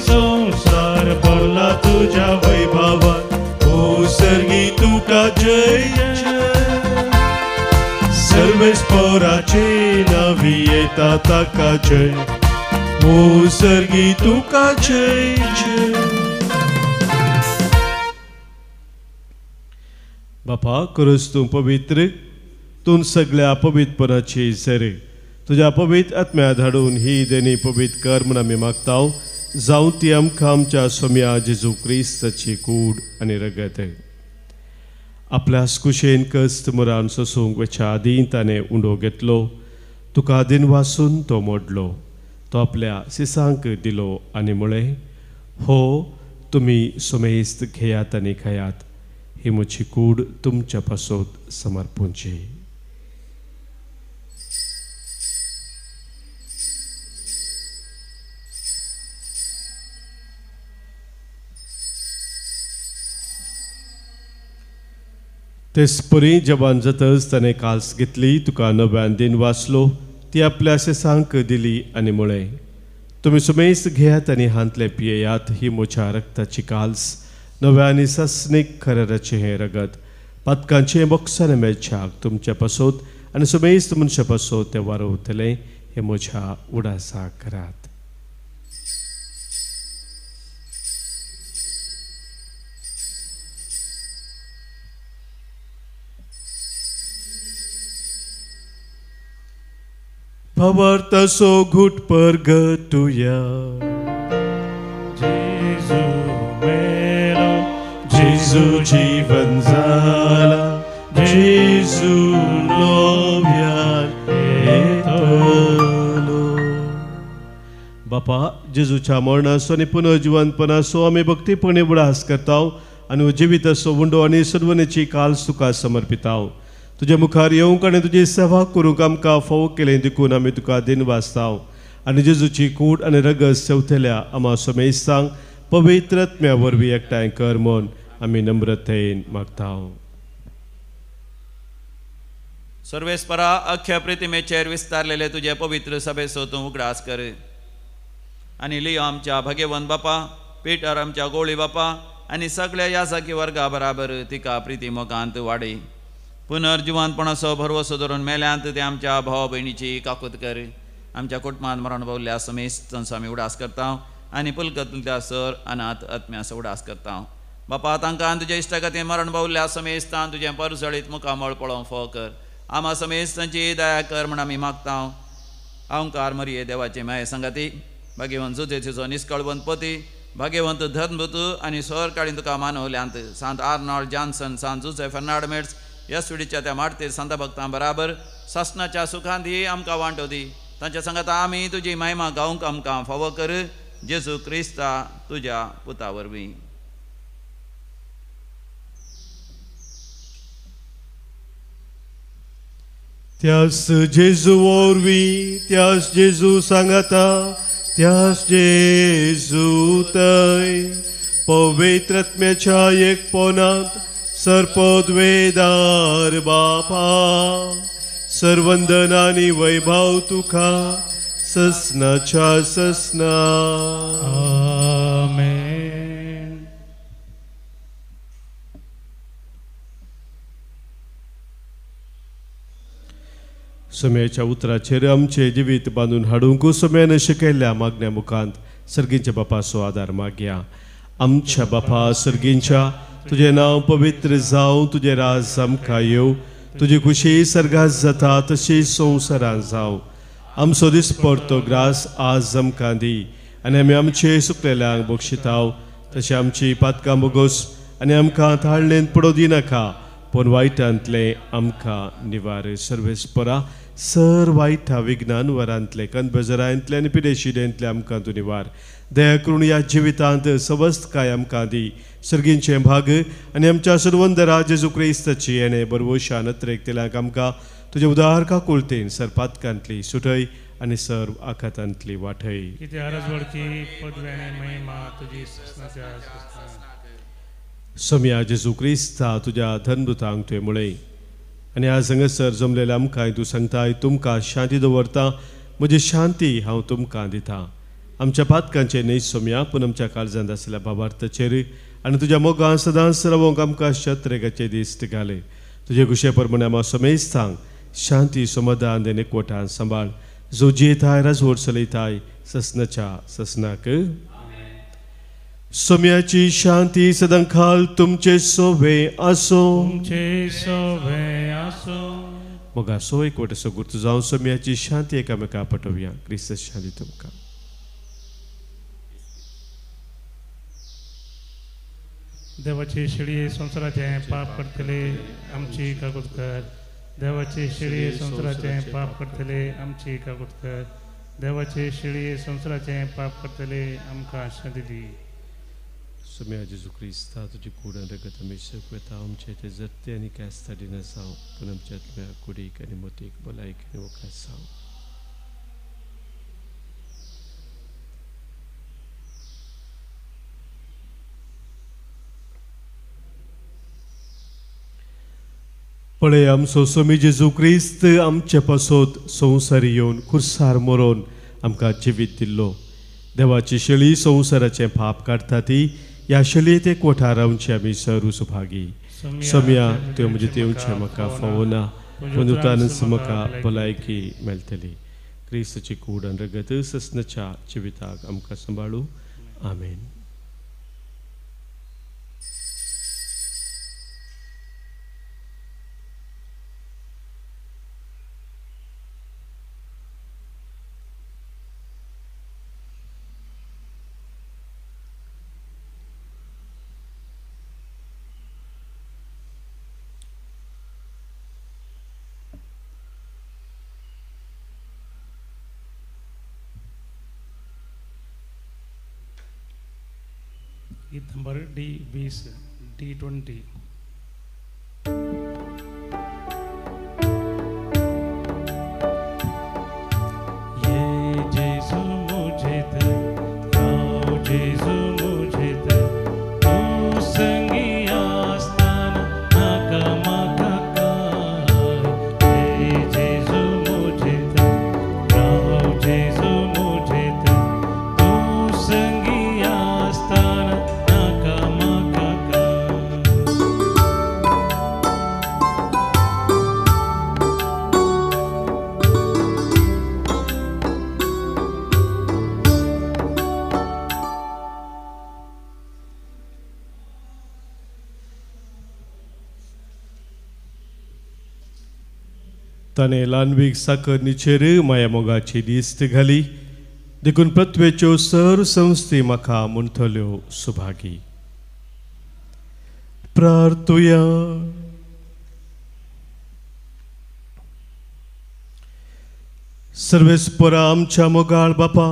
संसार भरला तुझ्या वैभवात, ओ सर्गी तुका जय जय. सर्वेस्पराचे नावी येता ताका जय, ओ सर्गी तुका जय जय. बापा, करूच तूं पवित्र, तूं सगळ्या पवित्रपणाची सर तुज्या पवित्र आत्म्या धाडून ही देणी पवित्र कर म्हूण आमी मागता. जावं ती आमकां आमच्या सोम्या जेजू क्रिस्ताची कूड आनी रगत. आपल्या कुशेन कस्त मुरान सोसूंक वच्या आदीं ताणें उंडो घेतलो, तुका दिन वासून तो मोडलो, तो आपल्या सिसांक दिलो आनी म्हळें, हो तुमी सोमेस्त घेयात आनी खायात, ही म्हजी कूड तुमच्या पासत समर्पूंची. तेचपरी जवान जातच ताणें काल्स घेतली, तुका नव्यान दिन वाचलो, ती आपल्या सांक दिली आनी म्हळें, तुमी सुमेस घेयात आनी हांतले पियेयात, ही म्हज्या रक्ताची काल्स, नव्या आनी सस्नीक खरेराचें हें रगत, पातकांचें बोक्साने मेळच्याक तुमच्या पासत आनी सुमेस्त मनशा पासत तें वारवतलें, हें म्हज्या उडासाक करात. भावार्थाचो घूट परगटुया. जेजू मेलो, जेजू जीवन जाला, जेजू नव्यान येतलो. बापा, जेजूच्या मरणाचो आनी पुनर्जिवनपणाचो आमी भक्तीपणे उडास करता आनी जिविताचो उंडो आनी सर्वनेची काल तुका समर्पिता. तुज्या मुखार येवंक आनी तुजी सेवा करूंक आमकां फावो केलें देखून आमी तुका दिन वाचता आनी जेजूची कूड आनी रगत सेवतल्या आमा समेस्तांक पवित्र आत्म्या वरवीं एकठांय कर म्हूण आमी नम्रतेन मागता. सर्वेस्परा, अख्ख्या प्रतिमेचेर विस्तारलेले तुजे पवित्र सभेचो तूं उगडास कर आनी लियो आमच्या भगेवन बापा, पीटर आमच्या गोळी बापा आनी सगळ्या याजकी वर्गा बराबर तिका प्रिती मोगांत वाडय. पुनर्जिवनपणाचो भरवसो धरून मेल्यांत ते आमच्या भाव भयणीची काकूत कर. आमच्या कुटुंबांत मरण पावल्ल्या समेस्तांचो आमी उडास करता आनी पुलकतल्या सर अनाथ आत्म्याचो उडास करता. बापा, तांकां तुज्या इश्टागतीन मरण पावल्ल्या समेस्तान तुजें परजळीत मुखामळ पळोवंक फावो कर. आमा समेस्तांची दया कर म्हण आमी मागता. अहंकार मरिये देवाचे माये संगाती, भाग्यवंत जुजेचो निस्कळवंत पती, भाग्यवंत धर्मदूत आनी सरकाळीन तुका मानवल्यांत सांत आर्नॉल्ड जॉन्सन, सांत जुजे फर्नांड मेट्स ह्या सुडीच्या त्या मारतीर सांता भक्तां बराबर सासणाच्या सुखांत ही आमकां वांटो दी. तांच्या सांगाता आमी तुजी महिमा गावंक आमकां फावो कर, जेजू क्रिस्ता तुज्या पुता वरवीं. त्यास जेजू वरवीं, त्यास जेजू सांगाता, त्यास जेजू तय पवित्र आत्म्याच्या एकपणांत सर्पद्वेदार बापा, सर्वंदन आनी वैभव तुका ससनाच्या ससना. आमेन. सम्याच्या उतराचेर आमचे जिवीत बांदून हाडूंक सम्यान शिकयल्ल्या मागण्या मुखांत सर्गींच्या बापाचो आदार मागया. आमच्या बापा सर्गींच्या, तुजें नांव पवित्र जावं, तुजें राज आमकां येवं, तुजी खुशी सर्गात जाता तशी संवसारांत जावं. आमचो दिसपडतो ग्रास आज आमकां दी आनी आमी आमचे सुकलेल्यांक बक्षिताव, तशें आमची पातकां बोगोस आनी आमकां थाळणेंत पडोवं दिनाका, पूण वायटांतलें आमकां निवार. सर्वेस्परा, सर वायटा विज्ञान वरांतले, कनबजरांतले आनी पिडेशिडेंतले आमकां तूं निवार. दया करून ह्या जिवितांत सवस्तकाय आमकां दी. सर्गींचें भाग आनी आमच्या सर्वंदरा जेजू क्रिस्ताची येणे बरवशान अत्रेकतेल्यांक आमकां तुज्या उदार काकुळतेन सरपातकांतली सुटय आनी सर्व आखातांतली वाटय. सम्या जेजू क्रिस्ता तुज्या धर्मदूतांक तुवें म्हळें आनी आज हांगासर जमलेल्या आमकां तूं सांगताय, तुमकां शांती दवरता, म्हजी शांती हांव तुमकां दिता. आमच्या पातकांचे न्हय सोम्या, पूण आमच्या काळजांत आशिल्ल्या भावार्थाचेर आनी तुज्या मोगान सदांच रावोंक आमकां शत्रेगाचे दीस घाले. तुजे खुशे प्रमाणे आमकां समेस्तांक शांती समाधान आनी एकवटान सांबाळ, जो जियेताय राजवट चलयताय ससनाच्या ससनाक. सोम्याची शांती सदांकाल तुमचे सोवे आसो. तुमचे सोवे आसो. मोगाचो एकवटाचो गुर्त जावन सोम्याची शांती एकामेका पटोवया. क्रिस्त शांती तुमकां. देवाची शिळी संवसाराचें पाप करतले आमची काकूत कर. देवाची शिळी संवसाराचें पाप करतले आमची काकूत कर. देवाची शिळी संवसाराचें पाप करतले आमकां शांती दी. सोम्या जेजू क्रिस्ता तुजी कूड आनी रगत आमी शिकयता आमचे ते जत्ते आनी कास्ता दिनासांव पूण आमच्या आत्म्या कुडीक आनी मोतीक भलायकी आनी वकासांव. पळय आमचो स्वामी जेजू क्रिस्त आमचे पासत संवसारी येवन खुर्सार मरोन आमकां जिवीत दिल्लो. देवाची शेळी संवसाराचें पाप काडटा ती ह्या शेळयेत एक वठार रावची आमी सरू सुभागी. सोम्या त्यो म्हजे तेवचें म्हाका फावना पूण उतानच म्हाका भलायकी मेळटली. क्रिस्ताची कूड आनी रगत ससनाच्या जिविताक आमकां सांबाळू. आमेन. गीत नंबर D20, D20. ये जेसू मुझे आओ जेसू मुझे तू संगी आस्तान नाका माका काय. ये जेसू मुझे आओ जेसू मुझे तू संगी आस्तान नाका माका काय. ताणें ल्हानवीक साकरणीचेर माया मोगाची दिश्ट घाली देखून पृथ्वेच्यो सर संस्थी म्हाका म्हणटल्यो सुभागी. प्रार्थुया. सर्वेस्परा आमच्या मोगाळ बापा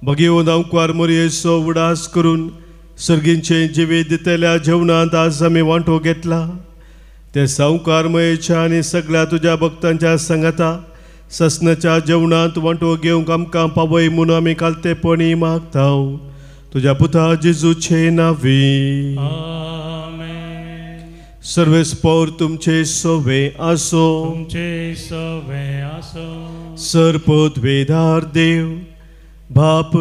भगेवन आंकवार मोरयेचो उडास करून सर्गींचें जिवीत दितल्या जेवणांत आज आमी वांटो घेतला. ते सावकार मयेच्या आनी सगळ्या तुज्या भक्तांच्या संगता ससनाच्या जेवणांत वांटो घेवंक आमकां पावय म्हूण आमी कालतेपणी मागता तुज्या पुता जेजूचे नांवी. आमेन. सर्वेस्पोर तुमचे सोवे आसो. तुमचे सोवे आसो. सरपोत वेदार देव बाप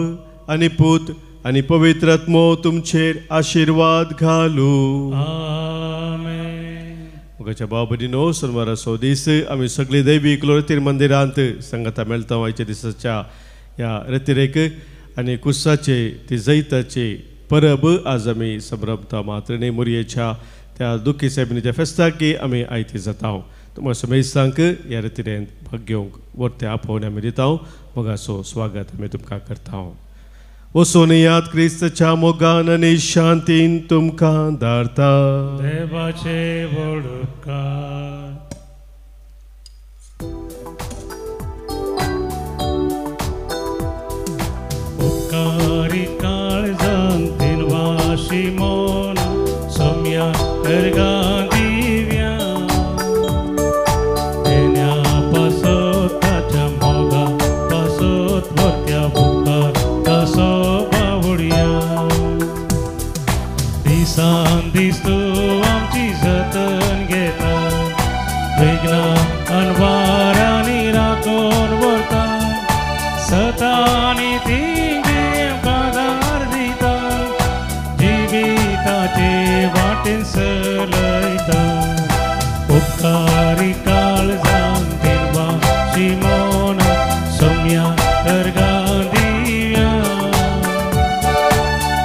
आनी पूत आनी पवित्र आत्मो तुमचेर आशिर्वाद घालू. आमेन. मोगाच्या भाव भयणीनो, सोनवाराचो दीस आमी सगळी दैवीक लोरतीर मंदिरांत संगता मेळटा. आयच्या दिसाच्या ह्या रतिरेक आनी कुसाचे ती जैताची परब आज आमी संभ्रमता. मात्रणे मोरयेच्या त्या दुखी सायबिणीच्या फेस्ताकी आमी आयती जाता. तुमकां समेस्तांक ह्या रतिरेंत भाग घेवंक वर्ते आपोवणे आमी दिता. मोगाचो स्वागत आमी तुमकां करता. वचून याद क्रिस्ताच्या मोगान आनी शांतीन तुमकां धाडता. देवाचे व्हड उपकार. उपकारी काळजान दिनवाशी मोन सोम्या अर्गां दिव्या देण्या पासत ताच्या मोगा पासत व्हरत्या उपकार तासो बावडया. दिसान दीस तूं आमची जतन घेता वेगना अनवारांनी राखून व्हरता सतानी ती आदार दिता जिविताचे वाटेन चलयता. उपकारी काळजान दिनवाशी मोन सोम्या अर्गां दिव्या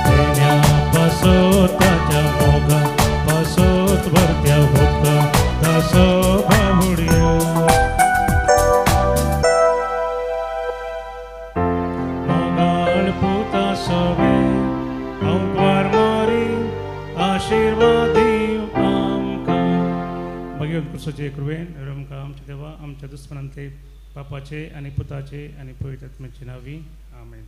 देण्या पासत ताच्या मोगा पासत व्हरत्या उपकार तासो बावडया. मोगाळ पुता सोवे आंकवार मोरी आशिर्वाद दीव आमकां. भगवंत क्रिस्ताचे कृपेन आमकां आमच्या देवा आमच्या दुस्मनांतले पापाचे आनी पुताचे आनी पवित्र आत्म्याचे नांवी. आमेन.